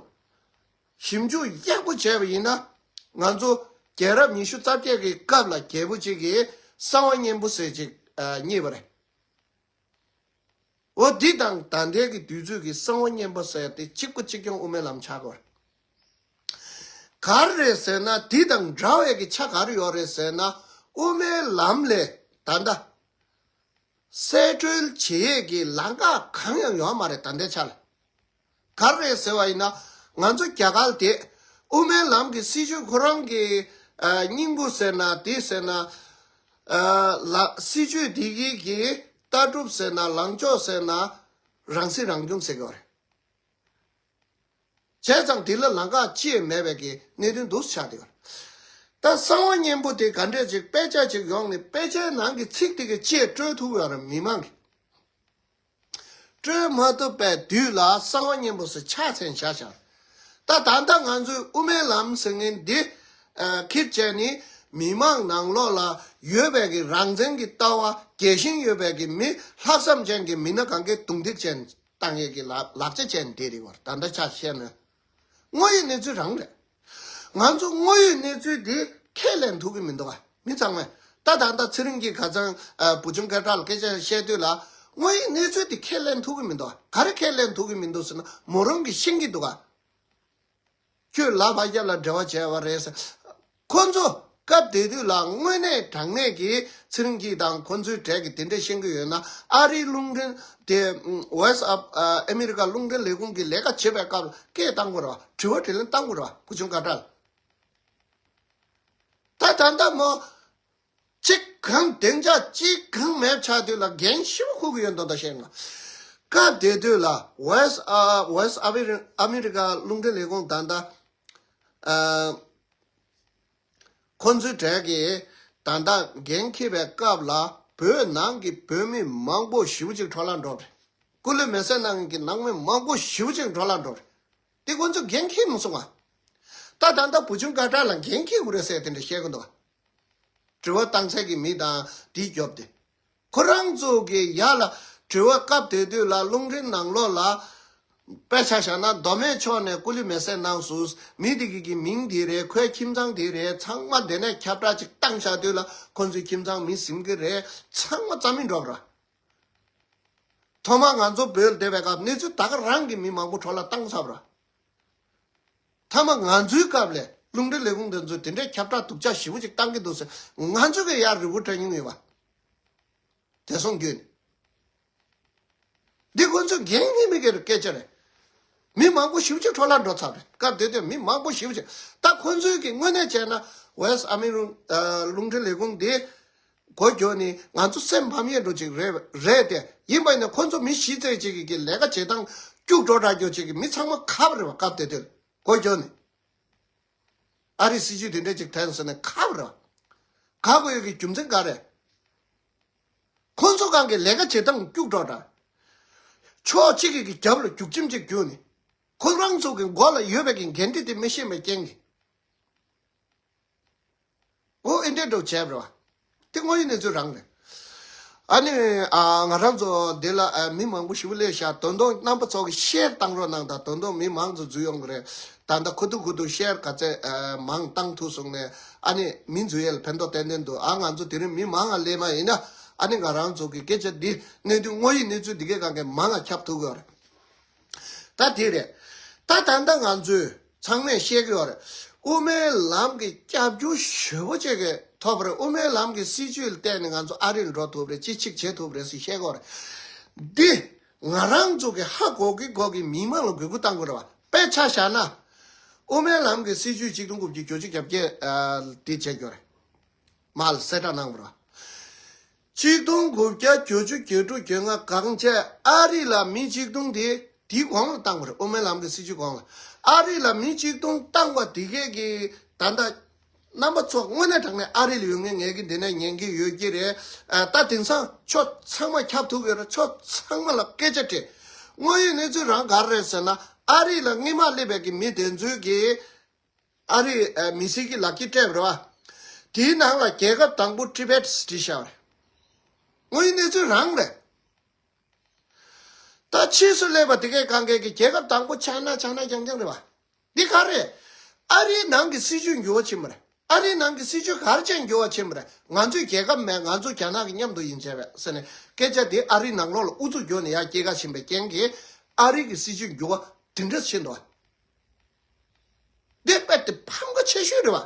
ཞིབ་འཇུག་ཡག་པོ་བྱས་པ་ཡིན་ན། ང་ཚོ་རྒྱལ་རབས་ཉི་ཤུ་རྩ་བརྒྱད་ཀྱི་སྐབས་ལ་རྒྱལ་པོ་གཅིག་གིས་གསང་བ་སྙིང་པོ་ཟེར་ཅིག་ཨ་རྙེད་པ་རེད། འོ་འདི་དང་ད་ལྟའི་གི་དུས་ཚོད་ཀྱི་གསང་བ་སྙིང་པོ་ཟེར་དེ་གཅིག་པ་གཅིག་རྐྱང་དབུ་མའི་ལམ་ཆགས་ཀྱི་ཡོད་རེད། ག་རེ་རེད་ཟེར་ན། འདི་དང་འདྲ་བའི་གི་ཆ་ག་རེ་ཡོད་རེད་ཟེར་ན། དབུ་མའི་ལམ་ལས་ད་ལྟ་གསེད་བཀྲོལ་བྱེད་ཡས་ཀྱི་ལམ་ཁ་གང་ཡང་ཡོད་མ་རེད་ད་ལྟའི་ཆ་ལ། ག་རེ་རེད་ཟེར་བ་ཡིན་ན། ང་ཚོ་རྒྱ་གར་དེ་དབུ་མའི་ལམ་གྱི་སྲིད་བྱུས་ཁོ་རང་གི་ཨ་སྙིང་པོ་ཟེར་ན་དེ་ཟེར་ན། ཨ་ལ་སྲིད་བྱུས་དེ་གི་གི་ལྟ་གྲུབ་ཟེར་ན། ལངས་ཕྱོགས་ཟེར་ན། རང་སྲིད་རང་སྐྱོང་ཟེར་གྱི་ཡོད་རེད། བྱས་ཙང་དེ་ལ་ལམ་ཁ་ཅི་ཡང་མེད་པའི་གི་གནད་དོན་འདུག་ཆགས་བསྡད་ཡོད་རེད། ད་གསང་བ་སྙིང་པོ་དེ་ག་འདྲས་ཅིག་དཔེ་ཆ་ཅིག་ཡོང་ནས་དཔེ་ཆའི་ནང་གི་ཚིག་དེ་གི་ཅི་ཡང་བཀྲོལ་ཐུབ་ཡོད་རེད། མི་མང་གིས་བཀྲོལ་མ་ཐུབ་པའི་དུས་ལ་གསང་བ་སྙིང་པོ་ཟེར་ཕྱག་འཚལ་བཞག་བཞག་ད་ད་ལྟ་ང་ཚོའི་དབུ་མའི་ལམ་ཟེར་མཁན་འདི་ཨ་ཁྱེར་བྱས་ནས་མི་མང་ནང་ལོགས་ལ་ཡོད་པའི་གི་རང་བཙན་གྱི་ལྟ་བ་རྒྱས་ཤིང་ཡོད་པའི་གི་མི་ལྷག་བསམ་ཅན་གྱི་མི་སྣ་གང་གའི་རྡུང་རྡེག་ཅན་བཏང་ཡས་ཀྱི་ལག་ལག་ཆ་ཅན་དེ་རེད་བར། ད་ལྟ་ཆ་བཤད་ན་དངོས་ཡོད་གནས་ཚུལ་རང་རེད། ང་ཚོ་དངོས་ཡོད་གནས་ཚུལ་འདི་ ཁས་ལེན་ཐུབ་ཀྱི་མི་འདུག་ག་མི་ཚང་མས། ད་ད་ལྟ་ཚེ་རིང་གིས་ཁ་སང་ཨ་བུ་ཆུང་སྐད་གྲགས་ལ་སྐད་ཆ་བཤད་དུས་ལ་དངོས་ཡོད་གནས་ཚུལ་དེ་ཁས་ལེན་ཐུབ་ཀྱི་མི་འདུག་ག་ག་རེ་ཁས་ལེན་ཐུབ་ཀྱི་མི་འདུག་ཟེར་ན་མོ་རང་གིས་ཤེས་ཀྱི་འདུག་ག་ཁྱོད་ལ་ཕ་རྒྱ་ལ་འབྲེལ་བ་བྱས་པ་རེད་ཟེར། ཁོ་ཚོ་སྐབས་དེ་དུས་ལ་དངོས་གནས་དྲང་གནས་ཀྱི་ཚེ་རིང་སྐྱིད་དང་ཁོ་ཚོའི་གྲས་ཀྱི་དེ་འདྲས་ཤེས་ཀྱི་ཡོད་ན་ཨ་རིའི་རླུང་འཕྲིན་དེ་ཝེ་སི་ཨ་ཨ་ཨ་མི་རི་ཀ་རླུང་འཕྲིན་ལས་ཁུངས་ཀྱི་ལས་ཀ་བྱེད་པའི་སྐབས་སྐད་བཏང་དགོས་རེད་བ། དྲི་བ་དྲིས་ལན་བཏང་དགོས་རེད་བ། བུ་ཆུང་སྐད་གྲགས་ལ། ད་ད་ལྟ་མོ་གཅིག་གང་བདེ་འཇགས་གཅིག་གང་མེད་ཆགས་དུས་ལ་འགན་ཞེ་པོ་འཁུར་གྱི་ཡོད་མདོག་མདོག་བཤད་ང་། སྐབས་དེ་དུས་ལ་ཝེ་སི་ཨ་ཝེ་སི་ཨ་མི་རི་ཨ་མི་རི་ཀ་རླུང་འཕྲིན་ལས་ཁུངས་ད་ལྟ་ཨ་ཁོ་ཚོའི་གྲས་ཀྱིས་ད་ལྟ་འགན་འཁྱེར་བའི་སྐབས་ལ་བོད་ནང་གི་བོད་མི་མང་པོ་ཞེ་པོ་ཅིག་འཕྲོ་བརླག་འགྲོ་རེད། སྐུ་ལུས་མེ་སྲེག་གནང་མཁན་གྱི་ནང་མི་མང་པོ་ཞེ་པོ་ཅིག་འཕྲོ་བརླག་འགྲོ་རེད། དེ་ཁོ་ཚོས་འགན་འཁྱེར་མ་སོང་ང་། ད་ད་ལྟ་བུ་ཆུང་སྐད་གྲགས་ལ་འགན་འཁྱེར་དགོས་རེད་ཟེར་དེ་འདྲ་བཤད་ཀྱི་འདུག་དྲི་བ་བཏང་ཚད་ཀྱི་མི་དང་དེའི་རྒྱོབ་དེ། ཁོ་རང་ཚོ་གི་ཡ་ལ་དྲི་བ་སྐབས་དེ་དུས་ལ་རླུང་འཕྲིན་ནང་ལོགས་ལ་དཔེ་ཆ་བཞག་ན་མདོ་སྨད་ཕྱོགས་ནས་སྐུ་ལུས་མེ་བསྲེགས་གནང་སོང་། མི་དེ་གི་གི་མིང་དེ་རེད། ཁོའི་ཁྱིམ་ཚང་དེ་རེད། ཚང་མ་དེ་ནས་ཁྱབ་བསྒྲགས་ཅིག་བཏང་བཞག་དུས་ལ་ཁོ་ཚོའི་ཁྱིམ་ཚང་མི་ཟིན་གི་རེད། ཚང་མ་རྩ་མེད་འགྲོ་གི་རེད། ཐོག་མར་ང་ཚོ་བོད་ལ་བསྡད་པའི་སྐབས་གནས་ཚུལ་ད་ག་རང་གི་མི་མང་པོ་འཕྲོ་བརླག་བཏང་ཚར་བ་རེད། མཐའ་མ་ང་ཚོའི་སྐབས་ལ་རླུང་འཕྲིན་ལས་ཁུངས་དེ་ཚོས་དེ་འདྲའི་ཁྱབ་བསྒྲགས་སྡུག་ཅག་ཞེ་པོ་ཅིག་བཏང་གི་འདུག་ཟེར་ང་ཚོ་གི་ཡར་རི་བོ་དྲ་མྱོང་ཡོད་པ། དེ་སོང་རྒྱུན། འདི་ཁོ་ཚོས་འགན་ལེན་མི་དགོས་པའི་སྐད་ཆ་རེད། མི་མང་པོ་ཞེ་པོ་ཅིག་འཕྲོ་བརླག་འགྲོ་ཚར་རེད། སྐབས་དེ་དུས་མི་མང་པོ་ཞེ་པོ་ཅིག་ད་ཁོ་ཚོས་ཀྱི་དངོས་གནས་བྱས་ན་ཝེ་སི་ཨ་མི་རུ་ཨ་རླུང་འཕྲིན་ལས་ཁུངས་འདི་སྒོ་རྒྱག་ནི་ང་ཚོ་སེམས་ཕམ་ཡས་འགྲོ་ཅིག་རེད་རེད་དེ། ཡིན་པ་ཡིན་ན་ཁོ་ཚོ་མི་བཞི་ཙམ་ཅིག་གི་ལས་ཀ་བྱེད་སྟངས་སྐྱུག་བྲོ་འདྲ་རྒྱུ་ཅིག་གི་མི་ཚང་མ་ཁ་བ་རེད་བ། སྐབས་དེ་དུས་སྒོ་རྒྱག་ནི་ཨ་རིའི་སྲིད་ཇུས་དེ་འདྲ་ཅིག་དྲན་སོང་ནས་ཁ་བ་རེད་བ། ཁ་དགོས་ཡོད་ཀྱི་རྒྱུ་མཚན་ག་རེ། ཁོ་ཚོ་གང་གི་ལས་ཀ་བྱེད་སྟངས་སྐྱུག་བྲོ་འདྲ། ཕྱོགས་གཅིག་གི་རྒྱབ་ལ་རྒྱུག་ཁྱིམ་ཅིག་རྒྱུག་ནི། ཁོ་རང་ཚོ་གི་མགོ་ལ་ཡོད་པའི་གི་འགན་འཁྲི་དེ་མི་ཤེས་པའི་རྐྱེན་གྱིས། འོ་ཨེ་འདྲས་འགྲོ་བྱས་པ་རེད་བ། དེ་དངོས་ཡོད་གནས་ཚུལ་རང་རེད། ཨ་ནི་ཨ་ང་རང་ཚོ་འདི་ལ་ཨ་མི་མང་པོ་ཞེ་པོ་སླེབས་ཤག་དོན་དག་རྣམ་པ་ཚོ་གི་ཤེར་བཏང་རོགས་གནང་དང་། དོན་དག་མི་མང་ཚོ་འཛུལ་ཡོང་གི་རེད། ད་ལྟ་ཁུ་ཐུག་ཁུ་ཐུག་ཤེར་ག་ཚད་ཨ་མང་བཏང་ཐུབ་སོང་ནས་ཨ་ནི་མི་འཛུལ་ཡས་ལ་ཕན་ཐོགས་ཏན་ཏན་འདུག་ཨ་ང་ཚོ་དེ་རིང་མི་མང་ང་སླེབས་མ་ཡིན་ན་ཨ་ནི་ང་རང་ཚོ་གི་སྐད་ཆ་འདི་གནད་དོན་དངོས་ཡོད་གནས་ཚུལ་འདི་གའི་སྒང་གའི་མང་ང་ཁྱབ་ཐུབ་ཀྱི་ཡོད་རེད། ད་དེ་རེད། ད་ད་ལྟ་ང་ཚོས་ཚང་མས་བཤད་ཀྱི་ཡོད་རེད། དབུ་མའི་ལམ་གྱི་སྐྱབས་བཅོལ་ཞེ་པོ་ཅིག་གི་ཐོབ་པ་རེད། དབུ་མའི་ལམ་གྱི་སྲིད་བྱུས་ལ་བརྟེན་ནས་ང་ཚོ་ཨ་རི་ལ་འགྲོ་ཐུབ་རེད། ཅི་ཅིག་བྱེད་ཐུབ་རེད་ཟེར་བཤད་ཀྱི་ཡོད་རེད། འདི་ང་རང་ཚོ་གི་ཧ་གོ་གི་གོ་གི་མི་མང་ལ་འགོད་སྐུལ་བཏང་དགོས་རེད་བ། དཔེ་ཆ་བཞག་ན། དབུ་མའི་ལམ་གྱི་སྲིད་བྱུས་གཅིག་སྟོང་དགུ་བརྒྱ་བརྒྱད་ཅུ་གྱ་བརྒྱད་དེ་བྱེད་ཀྱི་ཡོད་རེད། མར་གསལ་བསྒྲགས་གནང་བ་རེད། གཅིག་སྟོང་དགུ་བརྒྱ་གྱ་བརྒྱད་ཅུ་གྱ་དྲུག་གྱ་ལྔ་གང་བྱས་ཨ་རི་ལ་མི་གཅིག་སྟོང་དེ་དེའི་གོང་ལ་བཏང་བ་རེད། དབུ་མའི་ལམ་གྱི་སྲིད་བྱུས་གོང་ལ་ཨ་རི་ལ་མི་གཅིག་སྟོང་བཏང་བ་དེ་གས་ཀྱི་ད་ལྟ་རྣམ་པ་ཚོ་དངོས་གནས་དྲང་གནས་ཨ་རི་ལ་ཡོད་མཁན་ངས་ཀྱི་འདི་ནས་ཉན་གྱི་ཡོད་ཀྱི་རེད། ཨ་ད་དེང་སང་ཕྱོགས་ཚང་མ་ཁྱབ་ཐུབ་ཀྱི་རེད། ཕྱོགས་ཚང་མ་ལ་སྐད་ཆ་དྲིས། དངོས་ཡོད་གནས་ཚུལ་རང་ག་རེ་རེད་ཟེར་ན་ཨ་རི་ལ་སྔོན་མ་སླེབས་པའི་གི་མི་དེ་ཚོའི་གི་ཨ་རི་ཨ་མི་སེར་གྱི་ལག་འཁྱེར་སྤྲད་པ་རེད་བ། དེའི་ནང་ལ་རྒྱལ་ཁབ་དང་པོ་ཊི་བེཊ་བྲིས་བཞག་པ་རེད། དངོས་ཡོད་གནས་ཚུལ་རང་རེད། ད་ཕྱིས་སུ་སླེབས་པ་དེ་གའི་སྒང་གས་ཀྱི་རྒྱལ་ཁབ་དང་པོ་ཆགས་ན་ཆགས་ན་རྐྱང་རྐྱང་རེད་བ། འདི་ག་རེད། ཨ་རིའི་ནང་གི་སྲིད་བྱུས་འགྱུར་བ་ཕྱིན་པ་རེད། ཨ་རིའི་ནང་གི་སྲིད་བྱུས་ག་རེ་བྱས་འགྱུར་བ་ཕྱིན་པ་རེད། ང་ཚོས་རྒྱལ་ཁབ་མེད། ང་ཚོ་རྒྱ་ནག་གི་མཉམ་དུ་ཡིན་བྱས་པས་ཟེར་ནས་སྐད་ཆ་དེ་ཨ་རིའི་ནང་ལོགས་ལ་ཨུ་ཚུགས་རྒྱོབ་ནས་ཡར་སྐྱེལ་ག་ཕྱིན་པའི་རྐྱེན་གྱིས་ཨ་རི་གི་སྲིད་བྱུས་འགྱུར་བ་དེ་འདྲ་ཕྱིན་འདུག་བ། འདི་དཔེ་དེ་ཕམ་ཁ་ཆེ་ཤོས་རེད་བ།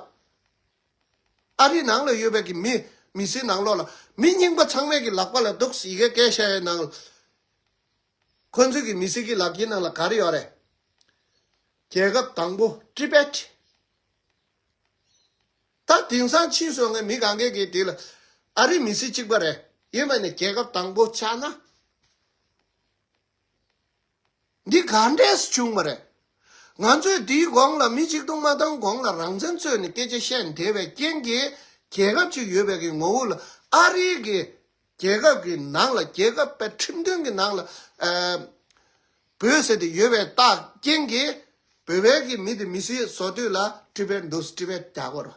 ཨ་རིའི་ནང་ལ་ཡོད་པའི་གི་མི་མི་སེར་ནང་ལོགས་ལ་མི་རྙིང་པ་ཚང་མས་གི་ལག་པ་ལ་འདུག་ཡི་གེ་སྐད་བཤད་ཡའི་ནང་ལ། ཁོ་ཚོས་གི་མི་སེར་གི་ལག་འཁྱེར་ནང་ལ་ག་རེ་ཡོད་རེད། རྒྱལ་ཁབ་དང་པོ་ཊི་བེཊ། ད་དེང་སང་ཕྱིན་སོང་ངས་མི་གང་གས་གི་དེ་ལ་ཨ་རི་མི་སེར་གཅིག་པ་རེད། ཡིན་པ་ནི་རྒྱལ་ཁབ་དང་པོ་ཆགས་ན། འདི་ག་འདྲས་བྱུང་བ་རེད། ང་ཚོས་འདིའི་གོང་ལ་མི་གཅིག་སྟོང་མ་བཏང་གོང་ལ་རང་བཙན་རྩོད་ནས་སྐད་ཆ་བཤད་བསྡད་པའི་རྐྱེན་གྱིས་རྒྱལ་ཁབ་ཅིག་ཡོད་པའི་གི་ངོ་བོ་ལ་ཨ་རིའི་གི་རྒྱལ་ཁབ་ཀྱི་ནང་ལ་རྒྱལ་ཁབ་པའི་ཁྲིམས་དོན་གྱི་ནང་ལ་ཨ་བོད་ཟེར་དེ་ཡོད་པའི་རྟགས་རྐྱེན་གྱིས་བོད་པའི་གི་མི་དེ་མི་སེར་བཟོ་དུས་ལ་ཊི་བེཊ་འདུག་ཊི་བེཊ་རྒྱག་དགོས་རེད།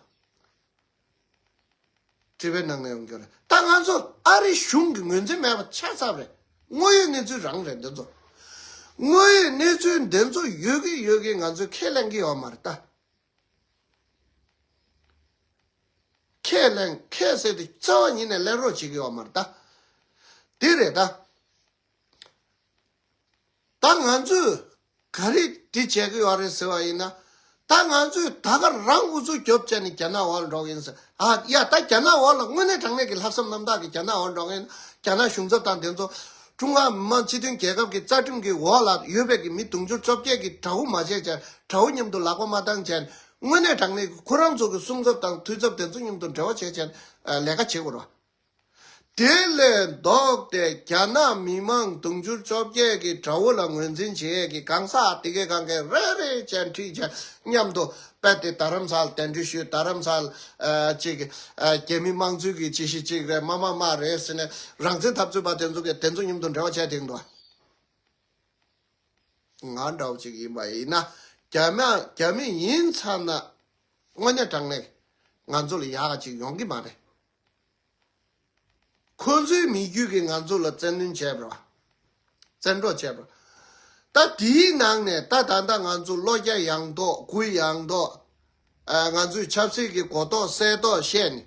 ཊི་བེཊ་ནང་ནས་ཡོང་རྒྱུ་རེད། ད་ང་ཚོ་ཨ་རི་གཞུང་གི་ངོས་འཛིན་མེད་པ་ཆགས་ཚར་རེད། དངོས་ཡོད་གནས་ཚུལ་རང་རེད་འདི་ཚོ། དངོས་ཡོད་གནས་ཚུལ་འདི་ཚོ་ཡོད་ཀྱི་ཡོད་ཀྱི་ང་ཚོས་ཁས་ལེན་གྱི་ཡོད་མ་རེད་ད། ཁས་ལེན་ཁས་ཟེར་དེ་རྩ་བ་ཉིད་ནས་ལེན་རོགས་བྱེད་ཀྱི་ཡོད་མ་རེད་ད། དེ་རེད་ད། ད་ང་ཚོས་ག་རེ་འདི་བྱེད་ཀྱི་ཡོད་རེད་ཟེར་བ་ཡིན་ན། ད་ང་ཚོས་ད་ག་རང་ཨུ་ཚུགས་རྒྱོབ་བྱས་ནས་རྒྱ་ནག་འོག་ལ་འགྲོ་གི་ཡིན་ཟེར། ཨ་ཡ་ད་རྒྱ་ནག་འོག་ལ་དངོས་གནས་དྲང་གནས་ཀྱི་ལྷག་བསམ་རྣམ་དག་གི་རྒྱ་ནག་འོག་ལ་འགྲོ་གི་ཡིན་ན། རྒྱ་ནག་གཞུང་ཚབ་དང་དེ་ཚོ་ཀྲུང་ཧྭ་མི་དམངས་སྤྱི་མཐུན་རྒྱལ་ཁབ་ཀྱི་རྩ་ཁྲིམས་ཀྱི་འོག་ལ་ཡོད་པའི་གི་མི་དུང་ཕྱུར་བཅོ་བརྒྱད་ཀྱི་དགྲ་བོ་མ་བྱས་བྱས། དགྲ་བོ་མཉམ་དུ་ལག་པ་མ་བཏང་བྱས། དངོས་གནས་དྲང་གནས་ཀྱི་ཁོ་རང་ཚོ་གི་སྲུང་ཚབ་དང་འཐུས་ཚབ་དེ་ཚོ་མཉམ་དུ་འབྲེལ་བ་བྱས་བྱས་ལས་ཀ་བྱེད་དགོས་རེད། དེ་ལས་ལྡོག་སྟེ་རྒྱ་ནག་མི་མང་དུང་ཕྱུར་བཅོ་བརྒྱད་ཀྱི་དགྲ་བོ་ལ་ངོས་འཛིན་བྱེད་ཡས་ཀྱི་གང་ཟག་དེ་གའི་གང་གའི་རེ་རེ་བྱས་ཁྲིད་བྱས་མཉམ་དུ་རྦད་དེ་རྡ་རམ་ས་ལ་གདན་འདྲེན་ཞུས། རྡ་རམ་ས་ལ་ཨ་ཅིག་ཨ་རྒྱ་མི་དམངས་གཙོའི་གི་ཅི་ཞིག་ཅིག་རེད། མ་མ་མ་རེད་ཟེར་ནས་རང་བཙན་འཐབ་རྩོད་པ་དེ་ཚོ་གི་དེ་ཚོ་མཉམ་དུ་འབྲེལ་བ་བྱས་བསྡད་འདུག་ང་འདྲ་བོ་ཅིག་ཡིན་པ་ཡིན་ན། རྒྱ་མི་རྒྱ་མི་ཡིན་ཚར་ན་དངོས་གནས་དྲང་གནས་ང་ཚོ་ལ་ཡག་ག་ཅིག་ཡོང་གི་མ་རེད། ཁོ་ཚོའི་མི་རྒྱུད་ཀྱིས་ང་ཚོ་ལ་བཙན་གནོན་བྱས་པ་རེད། བཙན་འཕྲོག་བྱས་པ་རེད། ད་དེའི་ནང་ནས་ད་ད་ལྟ་ང་ཚོ་བློ་རྒྱ་ཡངས་ཐོག་གུ་ཡངས་ཐོག་ཨ་ང་ཚོས་ཆབ་སྲིད་ཀྱི་གོ་རྟོགས་གསལ་ཐོག་བཤད་ནས་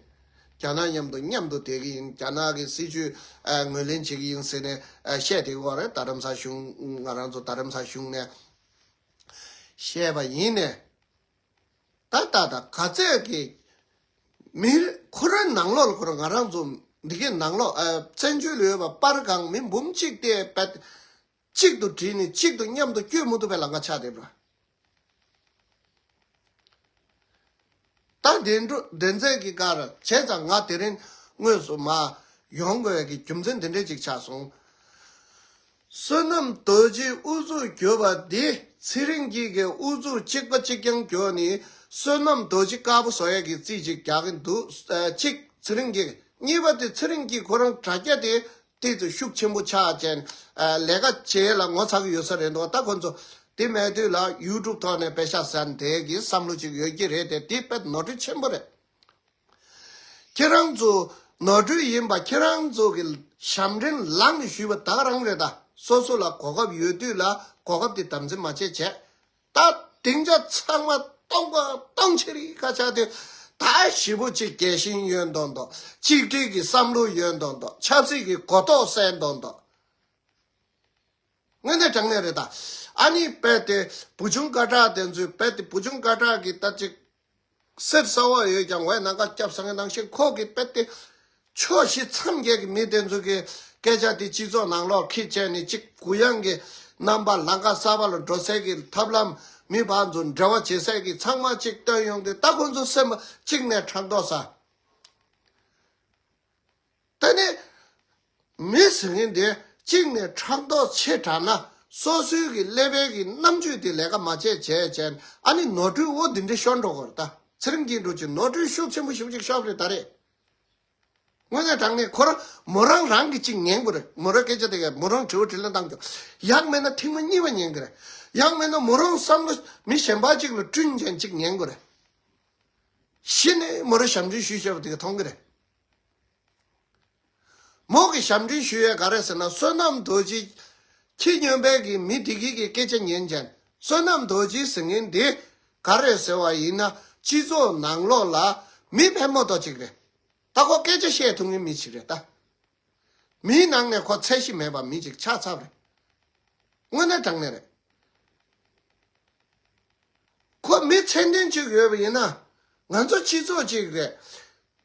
རྒྱ་ནག་མཉམ་དུ་མཉམ་དུ་བསྡད་ཀྱི་ཡིན། རྒྱ་ནག་གི་སྲིད་ཇུས་ཨ་ངོས་ལེན་བྱེད་ཀྱི་ཡིན་ཟེར་ནས་ཨ་བཤད་བསྡད་ཀྱི་ཡོད་རེད། རྡ་རམ་ས་གཞུང་ང་རང་ཚོ་རྡ་རམ་ས་གཞུང་ནས་བཤད་པ་ཡིན་ནས། ད་ལྟ་ད་ག་ཚད་ཀྱི་མི་ཁོ་རང་ནང་ལོགས་ལ་ཁོ་རང་ང་རང་ཚོ་འདི་གའི་ནང་ལོགས་ཨ་བཙན་བྱོལ་ལ་ཡོད་པ་པར་གང་མི་འབུམ་གཅིག་དེ་བད་གཅིག་ཏུ་བསྒྲིལ་ནས་གཅིག་ཏུ་མཉམ་དུ་བསྐྱོད་མི་ཐུབ་པའི་ལམ་ཁ་ཆགས་བསྡད་པ། ད་དེ་འདྲ་དེ་ཚད་ཀྱི་ཀར་བྱས་ཙང་ང་དེ་རིང་དངོས་སུ་མ་ཡོང་དགོས་ཀྱི་རྒྱུ་མཚན་དེ་འདྲས་ཅིག་ཆགས་སོང་། བསོད་ནམས་རྡོ་རྗེ་ཨུ་ཚུགས་གྱུར་པ་འདི་ཚེ་རིང་སྐྱིད་ཀྱིས་ཨུ་ཚུགས་གཅིག་པ་གཅིག་རྐྱང་གྱུར་ནས་བསོད་ནམས་རྡོ་རྗེ་དཀར་པོ་བཟོ་ཡས་ཀྱི་རྩིས་ཅིག་རྒྱག་གིན་འདུག་ཨ་གཅིག་ཚེ་རིང་སྐྱིད། གཉིས་པ་དེ་ཚེ་རིང་སྐྱིད་ཁོ་རང་དྲ་རྒྱ་དེ་ཏོག་ཙམ་ཤུགས་ཆེན་པོ་ཆགས་ཅན་ཨ་ལས་ཀ་བྱེད་ཡས་ལ་ངོ་ཚ་གི་ཡོད་ས་རེད་འདུག་ད་ཁོ་ཚོ་དེ་མེད་དུས་ལ་ཡུ་ཊུབ་ཐོག་ནས་པེ་ཤག་ཟ་འདོད་ཀྱི་བསམ་བློ་ཅིག་ཡོད་ཀྱི་རེད་དེ། དེ་དཔེ་ནོར་འཁྲུལ་ཆེན་པོ་རེད། ཁྱེད་རང་ཚོ་ནོར་འཁྲུལ་ཡིན་པ་ཁྱེད་རང་ཚོ་གི་ཞབས་འདྲེན་ལངས་ནས་ཞུས་པ་ད་ག་རང་རེད་ད། སོ་སོ་ལ་གོ་སྐབས་ཡོད་དུས་ལ་གོ་སྐབས་དེ་དམ་འཛིན་མ་བྱས་བྱས། ད་སྡིངས་ཆ་ཚང་མ་སྟོང་པ་སྟོང་ཆེ་རིགས་ཁ་ཆག་དེ་ད་ཞེ་པོ་ཅིག་རྒྱལ་ཞེན་ཡོད་མདོག་མདོག་གཅིག་སྒྲིལ་གྱི་བསམ་བློ་ཡོད་མདོག་མདོག་ཆབ་སྲིད་ཀྱི་གོ་རྟོགས་གསལ་མདོག་མདོག་དངོས་གནས་དྲང་གནས་རེད་ད། ཨ་ནི་དཔེ་དེ་བུ་ཆུང་སྐད་གྲགས་དེ་ཚོའི་དཔེ་དེ་བུ་ཆུང་སྐད་གྲགས་ཀྱི་ད་ཅིག་གསེར་སྲ་བ་ཡོད་ཀྱང་འོད་ནམ་མཁའ་སྐྱབས་ས་ངན་ནང་བཞིན་ཁོ་གི་དཔེ་དེ་ཕྱོགས་བཞི་མཚམས་བརྒྱད་ཀྱི་མི་དེ་ཚོ་གི་སྐད་ཆ་དེ་སྤྱི་ཚོགས་ནང་ལོགས་ཁྱི་བྱས་ནས་ཅིག་གུ་ཡངས་ཀྱི་རྣམ་པ་ལམ་ཁ་གསར་པ་ལ་འགྲོ་སའི་གི་ཐབས་ལམ་མི་བར་ཚོ་འབྲེལ་བ་བྱེད་སའི་གི་ཚང་མ་ཅིག་བཏོན་ཡོང་དུས་ད་ཁོ་ཚོ་སེམས་པ་གཅིག་ནས་ཕྲག་དོག་ཟ། ད་ནི་མི་ཟེར་མཁན་དེ་གཅིག་ནས་ཕྲག་དོག་ཆེ་དྲགས་ན་སོ་སོའི་གི་ཀླད་པའི་གི་རྣམ་དཔྱོད་དེ་ལས་ཀ་མ་བྱས་བྱས་བྱས་ཨ་ནི་ནོར་འཁྲུལ་འོ་འདི་འདྲ་ཤོར་འགྲོ་གི་རེད་ད། ཚེ་རིང་སྐྱིད་འགྲོ་ཅིག་ནོར་འཁྲུལ་ཤུགས་ཆེན་པོ་ཞེ་པོ་ཅིག་ཤོར་རེད་ད་རེད། དངོས་གནས་དྲང་གནས་ཁོ་རང་མོ་རང་རང་གི་གཅིག་ཉན་དགོས་རེད། མོ་རང་སྐད་ཆ་དེ་གས་མོ་རང་དྲི་བ་དྲིས་ལན་བཏང་རྒྱུ། ཡང་མེད་ན་ཐེངས་མ་གཉིས་པ་ཉན་གི་རེད། ཡང་མེད་ན་མོ་རང་བསམ་བློ་མི་གཞན་པ་གཅིག་ལ་བསྐྲུན་བྱས་གཅིག་ཉན་དགོས་རེད། གཞི་ནས་མོ་རང་ཞབས་འདྲེན་ཞུས་བྱས་པ་དེ་གས་མཐོང་གི་རེད། མོ་གི་ཞབས་འདྲེན་ཞུ་ཡས་ག་རེ་ཟེར་ན་བསོད་ནམས་རྡོ་རྗེ་ཁྱི་སྨྱོན་པའི་གི་མི་དེ་གི་གི་སྐད་ཆ་ཉན་ཅན། བསོད་ནམས་རྡོ་རྗེ་ཟེར་མཁན་དེ་ག་རེ་ཟེར་བ་ཡིན་ན་སྤྱི་ཚོགས་ནང་ལོགས་ལ་མི་ཕལ་མོ་ཏོག་ཅིག་རེད། ད་ཁོ་སྐད་ཆ་བཤད་ཐུབ་མཁན་མི་ཞིག་རེད་ད། མིའི་ནང་ནས་ཁོ་ཚད་གཞི་མེད་པ་མི་ཅིག་ཆགས་ཚར་རེད། དངོས་གནས་དྲང་གནས་རེད། ཁོ་མི་ཚད་ལྡན་ཅིག་ཡོད་པ་ཡིན་ན་ང་ཚོ་སྤྱི་ཚོགས་ཅིག་རེད།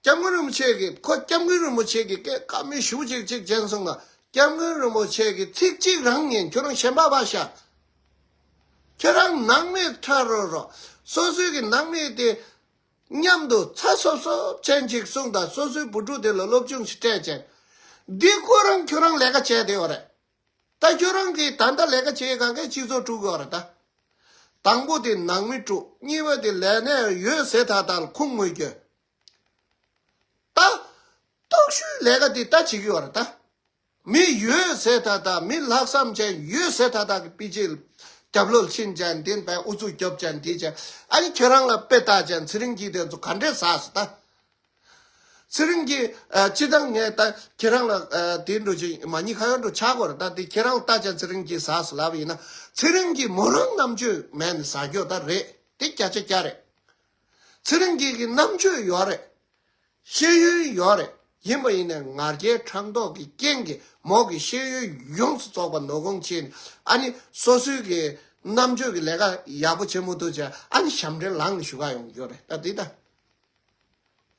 སྐྱབས་མགོན་རིན་པོ་ཆེ་གིས་ཁོ་སྐྱབས་མགོན་རིན་པོ་ཆེ་གིས་སྐད་བཀའ་མོལ་ཞུ་ཅིག་ཅིག་བྱས་སོང་ན་སྐྱབས་མགོན་རིན་པོ་ཆེ་གིས་ཚིག་གཅིག་རང་ཉན། ཁྱོད་རང་གཞན་པ་བ་ཤ། ཁྱོད་རང་ནང་མི་ཁྲ་རོ་རོ་སོ་སོའི་གི་ནང་མི་དེ་མཉམ་དུ་ཚ་སོབ་སོབ་ཅན་ཅིག་གསུངས་དང་སོ་སོའི་བུ་ཕྲུག་དེ་ལ་སློབ་སྦྱོང་ཞིག་སྤྲད་ཅན། འདི་ཁོ་རང་ཁྱོད་རང་ལས་ཀ་བྱས་བསྡད་ཡོད་རེད། ད་ཁྱོད་རང་གིས་ད་ལྟ་ལས་ཀ་བྱེད་གང་གའི་སྤྱི་ཚོགས་དཀྲུག་གི་ཡོད་རེད་ད། དང་པོ་དེ་ནང་མི་དཀྲུག་གཉིས་པ་དེ་ལས་གནས་ཡོད་ཟེར་ཐག་ཐག་ལ་ཁུངས་དངོས་སྐྱོན། ད་སྟོབས་ཤུགས་ལས་ཀ་དེ་ད་བྱེད་ཀྱི་ཡོད་རེད་ད། མི་ཡོད་ཟེར་ཐག་ཐག་མི་ལྷག་བསམ་ཅན་ཡོད་ཟེར་ཐག་ཐག་གི་པི་ཅི་རྒྱབ་ལོགས་ཕྱིན་ཅན་དེ་བས་ཨུ་ཚུགས་རྒྱོབ་ཅན་དེ་ཅན་ཨ་ནི་ཁྱོད་རང་ལ་དཔེ་ལྟ་ཅན་ཚེ་རིང་སྐྱིད་དེ་ཚོ་ག་འདྲས་ཟ་སོང་ད། ཚེ་རིང་གིས་ཨ་སྤྱི་བཏང་ངས་ད་ཁྱེད་རང་ལ་ཨ་དེ་འགྲོ་ཅིག་མ་ཉེས་ཁ་གཡོག་འགྲོ་ཆགས་དགོས་རེད་ད། དེ་ཁྱེད་རང་ལ་ལྟ་ཅན་ཚེ་རིང་གིས་ཟ་སོང་ལབ་ཡིན་ན་ཚེ་རིང་གིས་མོ་རང་རྣམ་དཔྱོད་མེད་ནས་ཟ་རྒྱུ་ད་རེད། དེ་བརྒྱ་ཆ་བརྒྱ་རེད། ཚེ་རིང་གིས་གི་རྣམ་དཔྱོད་ཡོད་རེད། ཤེས་ཡོན་ཡོད་རེད། ཡིན་པ་ཡིན་ནའི་ང་རྒྱལ་ཕྲག་དོག་གི་རྐྱེན་གྱིས་མོ་གི་ཤེས་ཡོན་ཡོངས་སུ་རྫོགས་པ་ནོར་གོང་ཕྱིན། ཨ་ནི་སོ་སོའི་གི་རྣམ་དཔྱོད་ཀྱི་ལས་ཀ་ཡག་པོ་བྱེད་མ་ཐུབ་བྱས། ཨ་ནི་ཞབས་འདྲེན་ལངས་ནས་བཞུགས་ག་ཡོང་གི་ཡོད་རེད། ད་འདི་ད།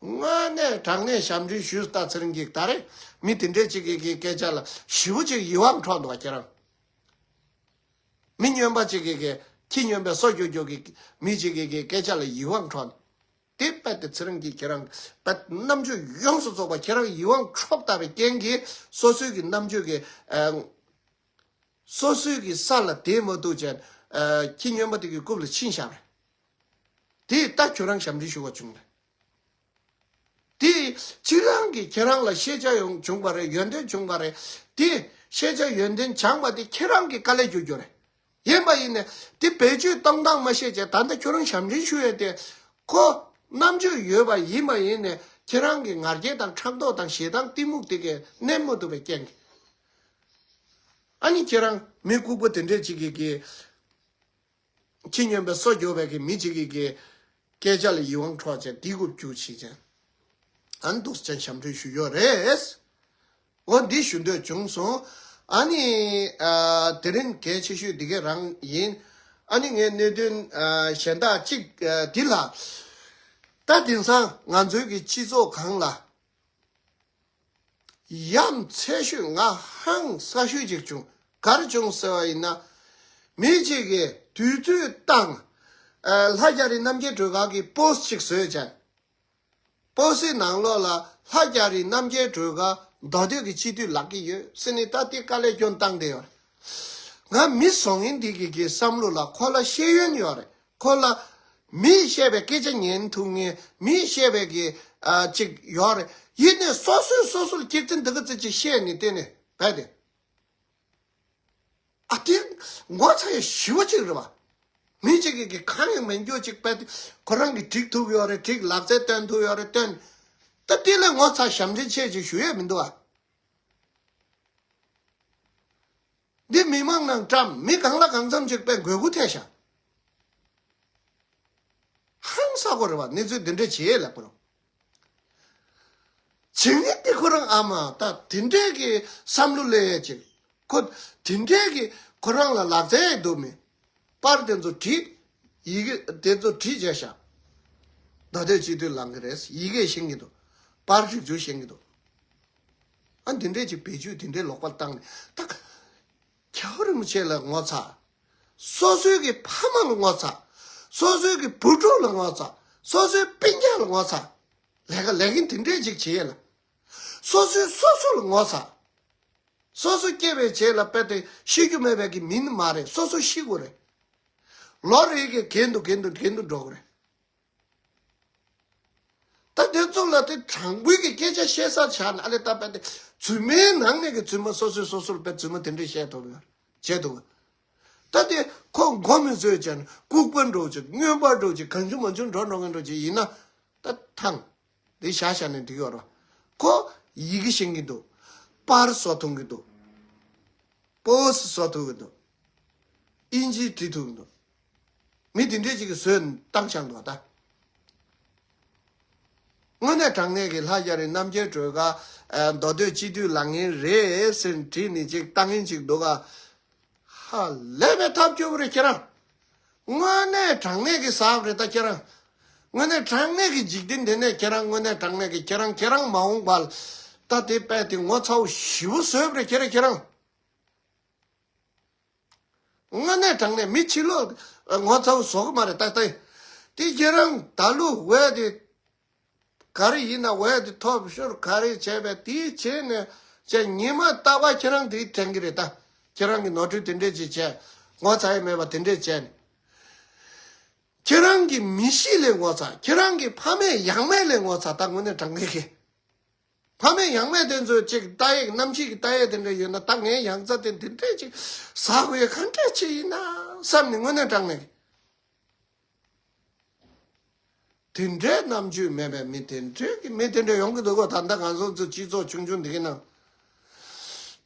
དངོས་གནས་དྲང་གནས་ཞབས་འདྲེན་ཞུས་ད་ཚེ་རིང་གིས་ད་རེས་མི་དེ་འདྲས་ཅིག་གི་གི་སྐད་ཆ་ལ་ཞེ་པོ་ཅིག་ཡིད་དབང་འཕྲོག་འདུག་བ་ཁྱེད་རང་། མི་སྨྱོན་པ་ཅིག་གི་གི་ཁྱི་སྨྱོན་པའི་སོ་རྒྱོ་རྒྱོ་གི་མི་ཅིག་གི་གི་སྐད་ཆ་ལ་ཡིད་དབང་འཕྲོག་འདུག་དེ་རྦད་དེ་ཚེ་རིང་གིས་ཁྱེད་རང་རྦད་རྣམ་དཔྱོད་ཡོངས་སུ་རྫོགས་པ་ཁྱེད་རང་ཡིད་དབང་འཕྲོག་ད་པའི་རྐྱེན་གྱིས་སོ་སོའི་གི་རྣམ་དཔྱོད་ཀྱི་ཨ། སོ་སོའི་གི་ས་ལ་དེད་མ་ཐུབ་བྱས། ཨ། ཁྱི་སྨྱོན་པ་དེ་གི་རྐུབ་ལ་ཕྱིན་བཞག་པ་རེད། དེ་ད་ཁྱོད་རང་ཞབས་འདྲེན་ཞུ་བ་བྱུང་རེད། དེ་ཁྱེད་རང་གིས་ཁྱེད་རང་ལ་ཤེས་བྱ་ཡོང་བྱུང་བ་རེད། ཡོན་ཏན་བྱུང་བ་རེད། དེ་ཤེས་བྱ་ཡོན་ཏན་སྦྱངས་པ་དེ་ཁྱེད་རང་གི་དཀའ་ལས་རྒྱུ་རྒྱུ་རེད། ཡིན་པ་ཡིན་ནས་དེ་བེད་སྤྱོད་གཏོང་སྟངས་མ་ཤེས་བྱས། ད་ལྟ་ཁྱོད་རང་ཞབས་འདྲེན་ཞུ་ཡས་དེ་ཁོ་རྣམ་དཔྱོད་ཡོད་པ་ཡིན་པ་ཡིན་ནས་ཁྱེད་རང་གི་ང་རྒྱལ་དང་ཕྲག་དོག་དང་ཞེ་སྡང་གཏི་མུག་དེ་གས་གནས་མ་ཐུབ་པའི་རྐྱེན་གྱིས། ཨ་ནི་ཁྱེད་རང་མི་ལྐུགས་པ་དེ་འདྲས་ཅིག་གིས་གི་ཁྱི་སྨྱོན་པའི་སོ་རྒྱོ་བའི་གི་མི་ཅིག་གི་གི་སྐད་ཆ་ལ་ཡིད་དབང་འཕྲོག་བྱས་དེ་རྐུབ་རྒྱུག་བྱས་བྱས། ཨ་ནི་འདུག་སེ་ཅན་ཞབས་འདྲེན་ཞུ་ཡོད་རེད། འོ་འདི་ཞུ་འདོད་བྱུང་སོང་། ཨ་ནི་ཨ། དེ་རིང་གལ་ཆེ་ཤོས་འདི་ག་རང་ཡིན། ཨ་ནི་ངས་གནད་དོན་ཨ། གཞན་དག་ཅིག་ཨ། འདི་ལ། ད་དེང་སང་ང་ཚོའི་གི་སྤྱི་ཚོགས་སྒང་ལ་ཡ་མཚན་ཤོས་ང་ཧང་སང་ཤོས་ཅིག་བྱུང་། ག་རེ་བྱུང་ཟེར་བ་ཡིན་ན། མི་གཅིག་གིས་དུས་ཚོད་བཏང་། ཨ། ལྷ་རྒྱ་རི་རྣམ་རྒྱལ་སྒྲོལ་དཀར་གྱི་པོ་སི་ཅིག་བཟོས་བྱས། པོ་སི་ནང་ལོགས་ལ་ལྷ་རྒྱ་རི་རྣམ་རྒྱལ་སྒྲོལ་དཀར་མདོ་སྟོད་ཀྱི་སྤྱི་འཐུས་ལངས་ཀྱི་ཡོད་ཟེར་ནས། ད་དེ་དཀའ་ལས་སྐྱོན་བཏང་བསྡད་ཡོད་རེད། ང་མི་བཟོ་མཁན་འདི་གི་གི་བསམ་བློ་ལ་ཁོ་ལ་ཤེས་ཡོན་ཡོད་རེད། ཁོ་ལ་མིས་བཤད་པའི་སྐད་ཆ་ཉན་ཐུབ་མཁན། མིས་བཤད་པའི་གི་ཨ། ཅིག་ཡོད་རེད། ཡིན་ནའི་སོ་སོས་སོ་སོར་སྐྱེ་ཚན་འདི་ག་ཙི་ཅིག་བཤད་ནས་བལྟས་ནས་བས་ཏེ། ཨ། དེ་ངོ་ཚ་ཡ་ཞེ་པོ་ཅིག་རེད་བ། མི་གཅིག་གིས་གང་ཡང་མི་འགྱོ་ཅིག་བས་ཏེ་ཁོ་རང་གིས་འགྲིག་ཐུབ་ཡོད་རེད། འགྲིག་ལག་རྩལ་སྟོན་ཐུབ་ཡོད་རེད། སྟོན། ད་དེ་ལས་ངོ་ཚ་ཞབས་འདྲེན་བྱེད་ཅིག་ཞུ་ཡས་མི་འདུག་ཨ། འདི་མི་མང་ནང་བཀྲམ། མི་གང་ལ་གང་འཚམ་ཅིག་པའི་དགོས་མཁོ་ཐེབས་ཤག་ཧང་སང་པོ་རེད་བ། གནས་ཚུལ་འདི་འདྲ་བྱེད་ལབ་པ་རུ། བྱེད་ངེས་དེ་ཁོ་རང་ཨ་མ་ད་དེ་འདྲས་ཀྱི་བསམ་བློ་སླེབས་ཡས་ཅིག་ཁོ་དེ་འདྲས་ཀྱི་ཁོ་རང་ལ་ལག་རྩལ་ཡག་འདུག་མེད། པར་དེ་ཚོ་བྲིས། ཡི་གེ་དེ་ཚོ་བྲིས་བྱས་ཤག་མདོ་སྟོད་སྤྱི་འཐུས་ལངས་ཀྱི་རེད། ཡི་གེ་ཤེས་ཀྱི་འདུག་པར་རིག་རྒྱུ་ཤེས་ཀྱི་འདུག་ཨ། འདི་འདྲས་ཅིག་བེད་སྤྱོད་དེ་འདྲས་ལོག་པར་བཏང་ནས་ད་རྒྱལ་བ་རིན་པོ་ཆེ་ལ་ངོ་ཚ། སོ་སོའི་གི་ཕ་མ་ལ་ངོ་ཚ། སོ་སོའི་གི་བུ་ཕྲུག་ལ་ངོ་ཚ། སོ་སོའི་སྤུན་ཀྱག་ལ་ངོ་ཚ། ལས་ཀ་ལས་མཁན་དེ་འདྲས་ཅིག་བྱེད་ལ། སོ་སོས་སོ་སོ་ལ་ངོ་ཚ། སོ་སོ་སྐྱེ་བའི་རྗེས་ལ་དཔེ་དེ་ཤི་རྒྱུ་མེད་པའི་གི་མི་ནི་མ་རེད། སོ་སོ་ཤི་དགོས་རེད། ལོ་རེ་གི་གྱེན་དུ་གྱེན་དུ་གྱེན་དུ་འགྲོ་དགོས་རེད། ད་དེ་ཚོ་ལ་དེ་དྲང་པོའི་གི་སྐད་ཆ་བཤད་ས་ཆགས་ན། ཨ་ལས་ད་དཔེ་དེ་རྫུན་མའི་ནང་ནས་གི་རྫུན་མ། སོ་སོས་སོ་སོ་ལ་དཔེ་རྫུན་མ་དེ་འདྲས་བཤད་ཐུབ་ཡོད་བྱེད་ཐུབ། ད་དེ་ཁོ་མགོ་མི་ཚོས་བྱས་ན་ལྐུགས་པ་འགྲོ་ཅིག་སྨྱོན་པ་འགྲོ་ཅིག་གང་བྱུང་མང་བྱུང་འགྲོ་འགྲོ་མཁན་འགྲོ་ཅིག་ཡིན་ན། ད་ཐང་། འདི་བཞག་བཞག་ནས་འགྲིག་ཡོད་རེད། ཁོ་ཡི་གེ་ཤེས་ཀྱི་འདུག་པར་བཟོ་ཐུབ་ཀྱི་འདུག་པོ་སི་བཟོ་ཐུབ་ཀྱི་འདུག་ཨིན་ཇི་བྲིས་ཐུབ་ཀྱི་འདུག་མི་དེ་འདྲས་ཅིག་གིས་བཟོས་བཏང་བཞག་འདུག་ད་དངོས་གནས་དྲང་གནས་ཀྱི་ལྷ་རྒྱ་རི་རྣམ་རྒྱལ་སྒྲོལ་དཀར་མདོ་སྟོད་སྤྱི་འཐུས་ལངས་མཁན་རེད་ཟེར་བྲིས་ནས་ཅིག་བཏང་མཁན་ཅིག་འདུག་ག་ཧ་ལས་པའི་ཐབས་སྐྱོ་པོ་རེད་ཁྱེད་རང་། དངོས་གནས་དྲང་གནས་ཀྱི་ཟབ་རེད་ད་ཁྱེད་རང་། དངོས་གནས་དྲང་གནས་ཀྱི་འཇིག་རྟེན་འདི་ནས་ཁྱེད་རང་དངོས་གནས་དྲང་གནས་ཀྱི་ཁྱེད་རང་ཁྱེད་རང་མ་འོངས་པ་ལ་ད་དེ་དཔེ་དེ་ངོ་ཚ་བོ་ཞེ་པོ་བཟོས་པ་རེད་ཁྱེད་རང་ཁྱེད་རང་། དངོས་གནས་དྲང་གནས་མི་ཕྱི་ལོགས་ངོ་ཚ་བོ་བཟོ་གི་མ་རེད་ད་ལྟ། དེ་ཁྱེད་རང་ད་ལོ་འོས་དེ། ག་རེ་ཡིན་ན་འོས་དེ་ཐོབ་ཤོར་ག་རེ་བྱས་པས་དེ་བྱས་ནས་བྱས་ཉི་མ་རྟག་པར་ཁྱེད་རང་དེ་དྲན་གི་རེད་ད། ཁྱེད་རང་གི་ནོར་འཁྲུལ་དེ་འདྲས་ཅིག་བྱས། ངོ་ཚ་ཡི་མེད་པ་དེ་འདྲས་བྱས་ནས། ཁྱེད་རང་གི་མི་གཤིས་ལས་ངོ་ཚ། ཁྱེད་རང་གི་ཕ་མེས་ཡང་མེས་ལས་ངོ་ཚ། ད་དངོས་གནས་དྲང་གནས་ཀྱི། ཕ་མེས་ཡང་མེས་དེ་ཚོས་ཅིག་ལྟ་ཡག་རྣམ་ཤེས་ཀྱི་ལྟ་ཡག་དེ་འདྲ་ཡོད་ན། ད་ངའི་ཡང་རྩ་དེ་འདི་འདྲས་ཅིག་ཟ་དགོས་ཡག་ག་འདྲས་ཅིག་ཡིན་ན་བསམ་ནས་དངོས་གནས་དྲང་གནས་ཀྱི། དེ་འདྲའི་རྣམ་དཔྱོད་མེད་པའི་མི་དེ་འདྲའི་གི་མི་དེ་འདྲ་ཡོང་གི་འདུག་གོ་ད་ལྟ་ང་ཚོ་ཚོ་སྤྱི་ཚོགས་ཆུང་ཆུང་འདི་གི་ནང་།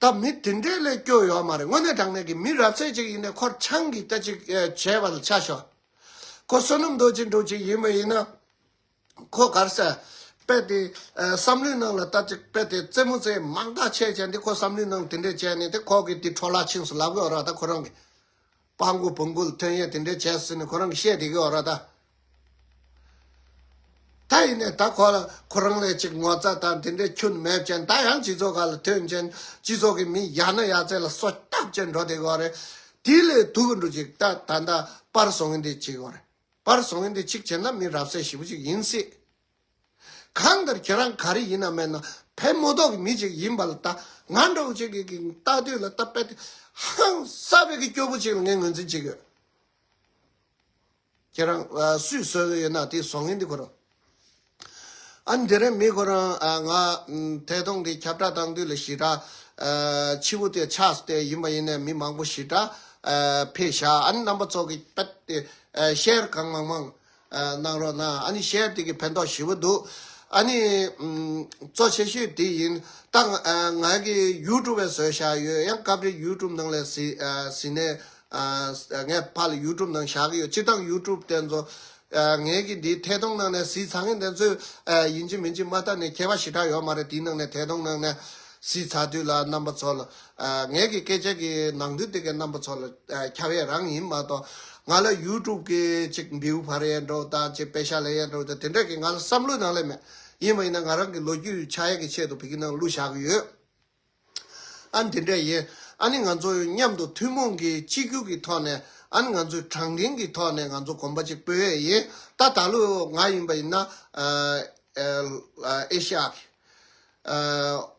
ད་མི་དེ་འདྲའི་ལས་སྐྱོ་ཡོད་མ་རེད། དངོས་གནས་དྲང་གནས་ཀྱི་མི་རབ་གསལ་ཅིག་ཡིན་ནའི་ཁོར་ཆང་གིས་ད་ཅིག་ཨེ་བྱས་པ་ལ་ཆ་ཞོག་ཁོ་བསོད་ནམས་རྡོ་རྗེ་འདྲ་ཅིག་ཡིན་པ་ཡིན་ན། ཁོ་གར་ས་ དཔེ་དེ་ཨ་བསམ་བློའི་ནང་ལ་ད་ཅིག་དཔེ་དེ་རྩེད་མོ་རྩེ་མང་དག་བྱས་བྱས་འདི་ཁོ་བསམ་བློའི་ནང་དེ་འདྲས་བྱས་ནས་དེ་ཁོ་གིས་དེ་འཕྲོ་བརླག་ཕྱིན་སོང་ལབ་དགོས་ར། ད་ཁོ་རང་གིས་སྤང་གོ་བོང་གུ་ལ་ཐོན་ཡས་དེ་འདྲས་བྱས་ཟེར་ནས་ཁོ་རང་གིས་བཤད་བསྡད་ཀྱི་ཡོད་ར་ད། ད་ཡིན་ནས་ད་ཁོ་ལ་ཁོ་རང་ལས་ཅིག་ངོ་ཚ་དང་དེ་འདྲས་ཁྱོན་མེད་ཅན་ད་ཡང་སྤྱི་ཚོགས་ཁ་ལ་ཐོན་ཅན་སྤྱི་ཚོགས་ཀྱི་མི་ཡ་ན་ཡ་ཚད་ལ་སོ་བཏབ་ཅན་འགྲོ་བསྡད་ཀྱི་ཡོད་རེད། དེ་ལས་སྡུག་གི་འགྲོ་ཅིག་ད་ད་ད་པར་བཟོ་མཁན་དེ་བྱེད་ཀྱི་ཡོད་རེད། པར་བཟོ་མཁན་དེ་གཅིག་བྱས་ན་མི་རབ་གསལ་ཞེ་པོ་ཅིག་ཡིན་སྲིད། གང་ལྟར་ཁྱེད་རང་ག་རེ་ཡིན་ན་མེད་ན་ཕན་མ་ཐོགས་ཀྱི་མི་ཅིག་ཡིན་པ་ལ་ད་ང་འདྲ་བོ་ཅིག་གིས་ལྟ་དུས་ལ་ད་དཔེ་དེ་ཧང་སངས་པའི་གི་སྐྱོ་པོ་ཅིག་ལ་ངས་ངོས་འཛིན་བྱེད་ཀྱི་ཡོད། ཁྱེད་རང་ཨ་སུས་བཟོས་ཡོད་ན་དེ་བཟོ་མཁན་དེ་ཁོ་རང་། ཨ་ནི་དེ་རིང་མི་ཁོ་རང་ཨ་ང་ཨམ་ཐད་གཏོང་དེ་ཁྱབ་བསྒྲགས་བཏང་དུས་ལ་ཞེ་དྲག་ཨ་ཕྱི་པོ་དེ་ཆགས་ཏེ་ཡིན་པ་ཡིན་ནའི་མི་མང་པོ་ཞེ་དྲག་ཨ་ཕེབས་བཞག་ཨ་ནི་རྣམ་པ་ཚོ་གིས་དཔེ་དེ་ཨ་ཤེར་གང་མང་མང་ཨ་གནང་རོགས་གནང་། ཨ་ནི་ཤེར་དེ་གི་ཕན་ཐོགས་ཞེ་པོ་འདུག་ཨ་ནི་ཨམ་གཙོ་ཆེ་ཤོས་དེ་ཡིན་ད་ང་ཨ་ང་གི་ཡུ་ཊུབ་པས་བཟོས་བཞག་ཡོད། ཡང་སྐབས་རེ་ཡུ་ཊུབ་ནང་ལ་གཟིགས་ཨ་གཟིགས་ནས་ཨ་ངས་ཕར་ལ་ཡུ་ཊུབ་ནང་བཞག་གི་ཡོད། སྤྱིར་བཏང་ཡུ་ཊུབ་དེ་ཚོ་ཨ་ངས་ཀྱི་འདིའི་ཐད་གཏོང་ནང་ནས་གཟིགས་ཚར་མཁན་དེ་ཚོས་ཨ་ཡིན་གཅིག་མིན་གཅིག་མ་ལྟ་ནས་མཁས་པ་ཞེ་དྲག་ཡོད་མ་རེད། དེའི་ནང་ནས་ཐད་གཏོང་ནང་ནས་གཟིགས་ཚར་དུས་ལ་རྣམ་པ་ཚོ་ལ་ཨ་ངས་ཀྱི་སྐད་ཆ་གི་ནང་དོན་དེ་གའི་རྣམ་པ་ཚོ་ལ་ཨ་ཁྱབ་ཡས་རང་ཡིན་མ་གཏོགས་ང་ལ་ཡུ་ཊུབ་གི་ཅིག་བིའུ་འཕར་ཡས་འགྲོ་དང་ཅིག་པེ་ཤ་ལེན་ཡས་འགྲོ་དང་དེ་འདྲ་གི་ང་ལ་བསམ་བློའི་ནང་ལ་མེད། ཡིན་པ་ཡིན་ན་ང་རང་གི་ལོ་རྒྱུས་ཆགས་ཡས་ཀྱི་ཆེད་དུ་བི་གི་ནང་བླུགས་བཞག་གི་ཡོད། ཨ་ནི་དེ་འདྲ་ཡིན། ཨ་ནི་ང་ཚོ་མཉམ་དུ་ཐུན་མོང་གི་གཅིག་གྱུར་གྱི་ཐོག་ནས་ཨ་ནི་ང་ཚོའི་དྲང་བདེན་གྱི་ཐོག་ནས་ང་ཚོ་གོམ་པ་གཅིག་སྤོ་ཡས་ཡིན། ད་ད་ལོ་ང་ཡིན་པ་ཡིན་ན་ཨ་ཨ་ཨེ་ཤ་ཡ་གི་ཨ་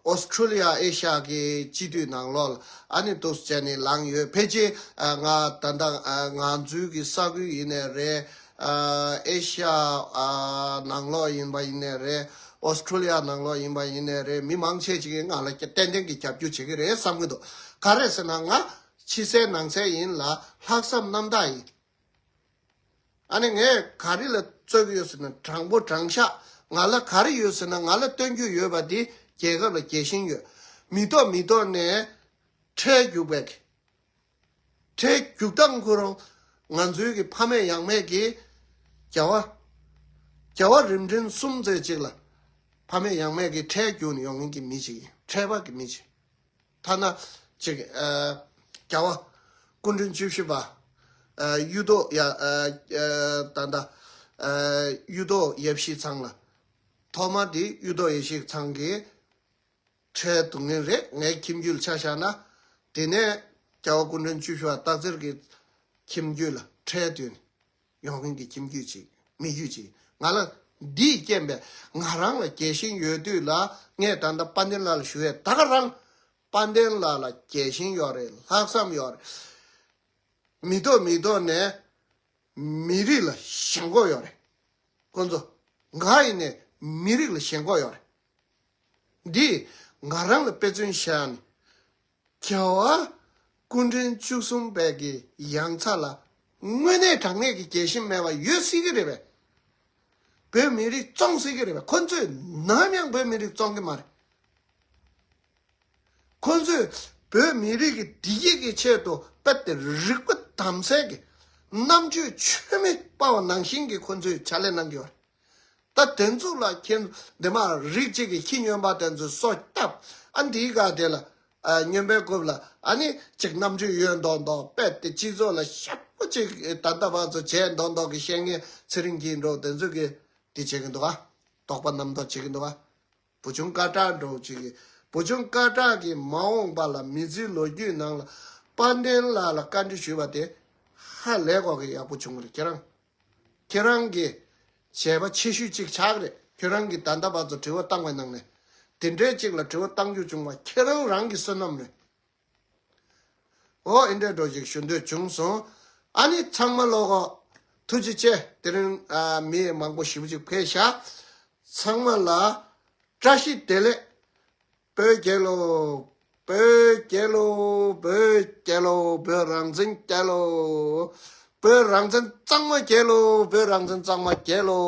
ཨོ་སི་ཁྲུ་ལི་ཡ་ཨེ་ཤ་ཡ་གི་སྤྱི་འཐུས་ནང་ལོགས་ལ་ཨ་ནི་འདུག་སེ་བྱས་ནས་ལངས་ཡོད། ཕལ་ཆེར་ཨ་ང་ད་ལྟ་ཨ་ང་ཚོའི་གི་ས་ཁུལ་ཡིན་ནའི་རེད། ཨ་ཨེ་ཤ་ཡ་ཨ་ནང་ལོགས་ཡིན་པ་ཡིན་ནའི་རེད། ཨོ་སི་ཁྲུ་ལི་ཡ་ནང་ལོགས་ཡིན་པ་ཡིན་ནའི་རེད། མི་མང་ཆེ་ཅིག་གིས་ང་ལ་ཏན་ཏན་གྱི་རྒྱབ་སྐྱོར་བྱེད་ཀྱི་རེད་བསམ་གྱི་འདུག་ག་རེ་ཟེར་ན་ང་ཕྱི་གསལ་ནང་གསལ་ཡིན་ལ་ལྷག་བསམ་རྣམ་དག་ཡིན། ཨ་ནི་ངས་ག་རེ་ལ་རྩོད་ཀྱི་ཡོད་ཟེར་ན་དྲང་པོ་དྲང་བཞག་ང་ལ་ག་རེ་ཡོད་ཟེར་ན་ང་ལ་སྟོན་རྒྱུ་ཡོད་པ་དེ་རྒྱལ་ཁབ་ལ་རྒྱལ་ཞེན་ཡོད། མི་ཐོག་མི་ཐོག་ནས་ཁྲལ་རྒྱུག་པའི་གི་ཁྲལ་རྒྱུག་སྟངས་ཁོ་རང་ང་ཚོའི་གི་ཕ་མེས་ཡང་མེས་ཀྱི་རྒྱལ་བ་རྒྱལ་བ་རིམ་བྱོན་གསུམ་ཚེ་གཅིག་ལ་ཕ་མེས་ཡང་མེས་ཀྱི་ཁྲལ་རྒྱུག་ནས་ཡོང་མཁན་གྱི་མི་ཞིག་ཡིན། ཁྲལ་པ་གི་མི་ཞིག་ཐ་ན་ཅིག་ཨ་རྒྱལ་བ་སྐུ་ཕྲེང་བཅུ་བཞི་པ་ཨ་གཡུ་ཐོག་ཡ་ཨ་ཨ་ད་ལྟ་ཨ་གཡུ་ཐོག་ཡབ་གཞིས་ཚང་ལ་ཐོག་མ་དེ་གཡུ་ཐོག་ཡབ་གཞིས་ཚང་གི་ཁྲལ་བསྡུ་མཁན་རེད། ངའི་ཁྱིམ་རྒྱུད་ལ་ཆ་བཞག་ན། དེ་ནས་རྒྱལ་བ་སྐུ་ཕྲེང་བཅུ་བཞི་པ་སྟག་འཚེར་གྱི་ཁྱིམ་རྒྱུད་ལ་ཁྲལ་བསྡུས་ནས་ཡོང་མཁན་གྱི་ཁྱིམ་རྒྱུད་ཅིག་མི་རྒྱུད་ཅིག་ང་ལ་འདིས་རྐྱེན་པས་ང་རང་ལ་རྒྱལ་ཞེན་ཡོད་དུས་ལ་ངས་ད་ལྟ་དཔལ་ལྡན་ལགས་ལ་ཞུ་ཡས་ད་ག་རང་། དཔལ་ལྡན་ལགས་ལ་རྒྱལ་ཞེན་ཡོད་རེད། ལྷག་བསམ་ཡོད་རེད། མི་ཐོག་མི་ཐོག་ནས་མི་རིགས་ལ་ཞེན་ཁོག་ཡོད་རེད། ཁོ་ཚོ་ང་ཡིན་ནས་མི་རིགས་ལ་ཞེན་ཁོག་ཡོད་རེད། འདི་ང་རང་ལ་དཔེ་མཚོན་བཞག་ནས་རྒྱལ་བ་སྐུ་ཕྲེང་བཅུ་གསུམ་པའི་གི་ཡང་ཚ་ལ་དངོས་གནས་དྲང་གནས་ཀྱི་རྒྱལ་ཞེན་མེད་པ་ཡོད་སྲིད་ཀྱི་རེད་པས། བོད་མི་རིགས་བཙོང་སྲིད་ཀྱི་རེད་པས། ཁོ་ཚོས་ནམ་ཡང་བོད་མི་རིགས་བཙོང་གི་མ་རེད། ཁོ་ཚོས་བོད་མི་རིགས་ཀྱི་བདེ་སྐྱིད་ཀྱི་ཆེད་དུ་དཔེ་དེ་རིག་པ་དམ་སེལ་གྱི་རྣམ་དཔྱོད་ཆོས་མེད་སྤར་བ་ནང་བཞིན་གྱི་ཁོ་ཚོས་ཕྱག་ལས་གནང་གི་ཡོད་རེད། ད་དེ་ཚོ་ལ་ཁྱེད་འདི་མ་རིགས་གཅིག་གི་ཁྱི་སྨྱོན་པ་དེ་ཚོས་སོ་བཏབ་ཨ་འདིའི་སྒང་དེ་ལ་ཨ་སྨྱོན་པའི་རྐུབ་ལ་ཨ་ནི་ཅིག་རྣམ་དཔྱོད་ཡོད་མདོག་མདོག་དཔེ་དེ་སྤྱི་ཚོགས་ལ་ཤབ་པོ་ཅིག་ད་ལྟ་བར་དུ་བྱས་མདོག་མདོག་གི་བཤད་མཁན་ཚེ་རིང་སྐྱིད་འགྲོ་དེ་ཚོ་གི་དེ་བྱེད་ཀྱི་འདུག་ཨ། དོགས་པ་རྣམ་རྟོག་བྱེད་ཀྱི་འདུག་ཨ། བུ་ཆུང་སྐད་གྲགས་འདྲ་བོ་ཅིག་གིས་བུ་ཆུང་སྐད་གྲགས་ཀྱིས་མ་འོངས་པ་ལ་མི་ཚེའི་ལོ་རྒྱུས་ནང་ལ་དཔལ་ལྡན་ལགས་ལ་བཀའ་འདྲི་ཞུས་པ་དེ་ཧ་ལས་གོ་གི་ཡག་པོ་བྱུང་རེད། ཁྱེད་རང་ཁྱེད་རང་གི་བྱས་པ་ཆེ་ཤོས་གཅིག་ཆགས་རེད། ཁྱེད་རང་གིས་ད་ལྟ་བར་དུ་དྲི་བ་བཏང་བའི་ནང་ནས་དེ་འདྲའི་གཅིག་ལ་དྲི་བ་བཏང་རྒྱུ་བྱུང་བ་ཁྱེད་རང་རང་གི་བསོད་ནམས་རེད། འོ་ཨེ་འདྲའི་འགྲོ་ཞིག་ཞུ་འདོད་བྱུང་སོང་། ཨ་ནི་ཚང་མ་ལོག་གོ། ཐུགས་རྗེ་ཆེ། དེ་རིང་ཨ་མི་མང་པོ་ཞེ་པོ་ཅིག་ཕེབས་ཤག་ཚང་མ་ལ་བཀྲ་ཤིས་བདེ་ལེགས། བོད་རྒྱལ་ལོ། བོད་རྒྱལ་ལོ། བོད་རྒྱལ་ལོ། བོད་རང་བཙན་རྒྱལ་ལོ། བོད་རང་བཙན་གཙང་མ་རྒྱལ་ལོ། བོད་རང་བཙན་གཙང་མ་རྒྱལ་ལོ།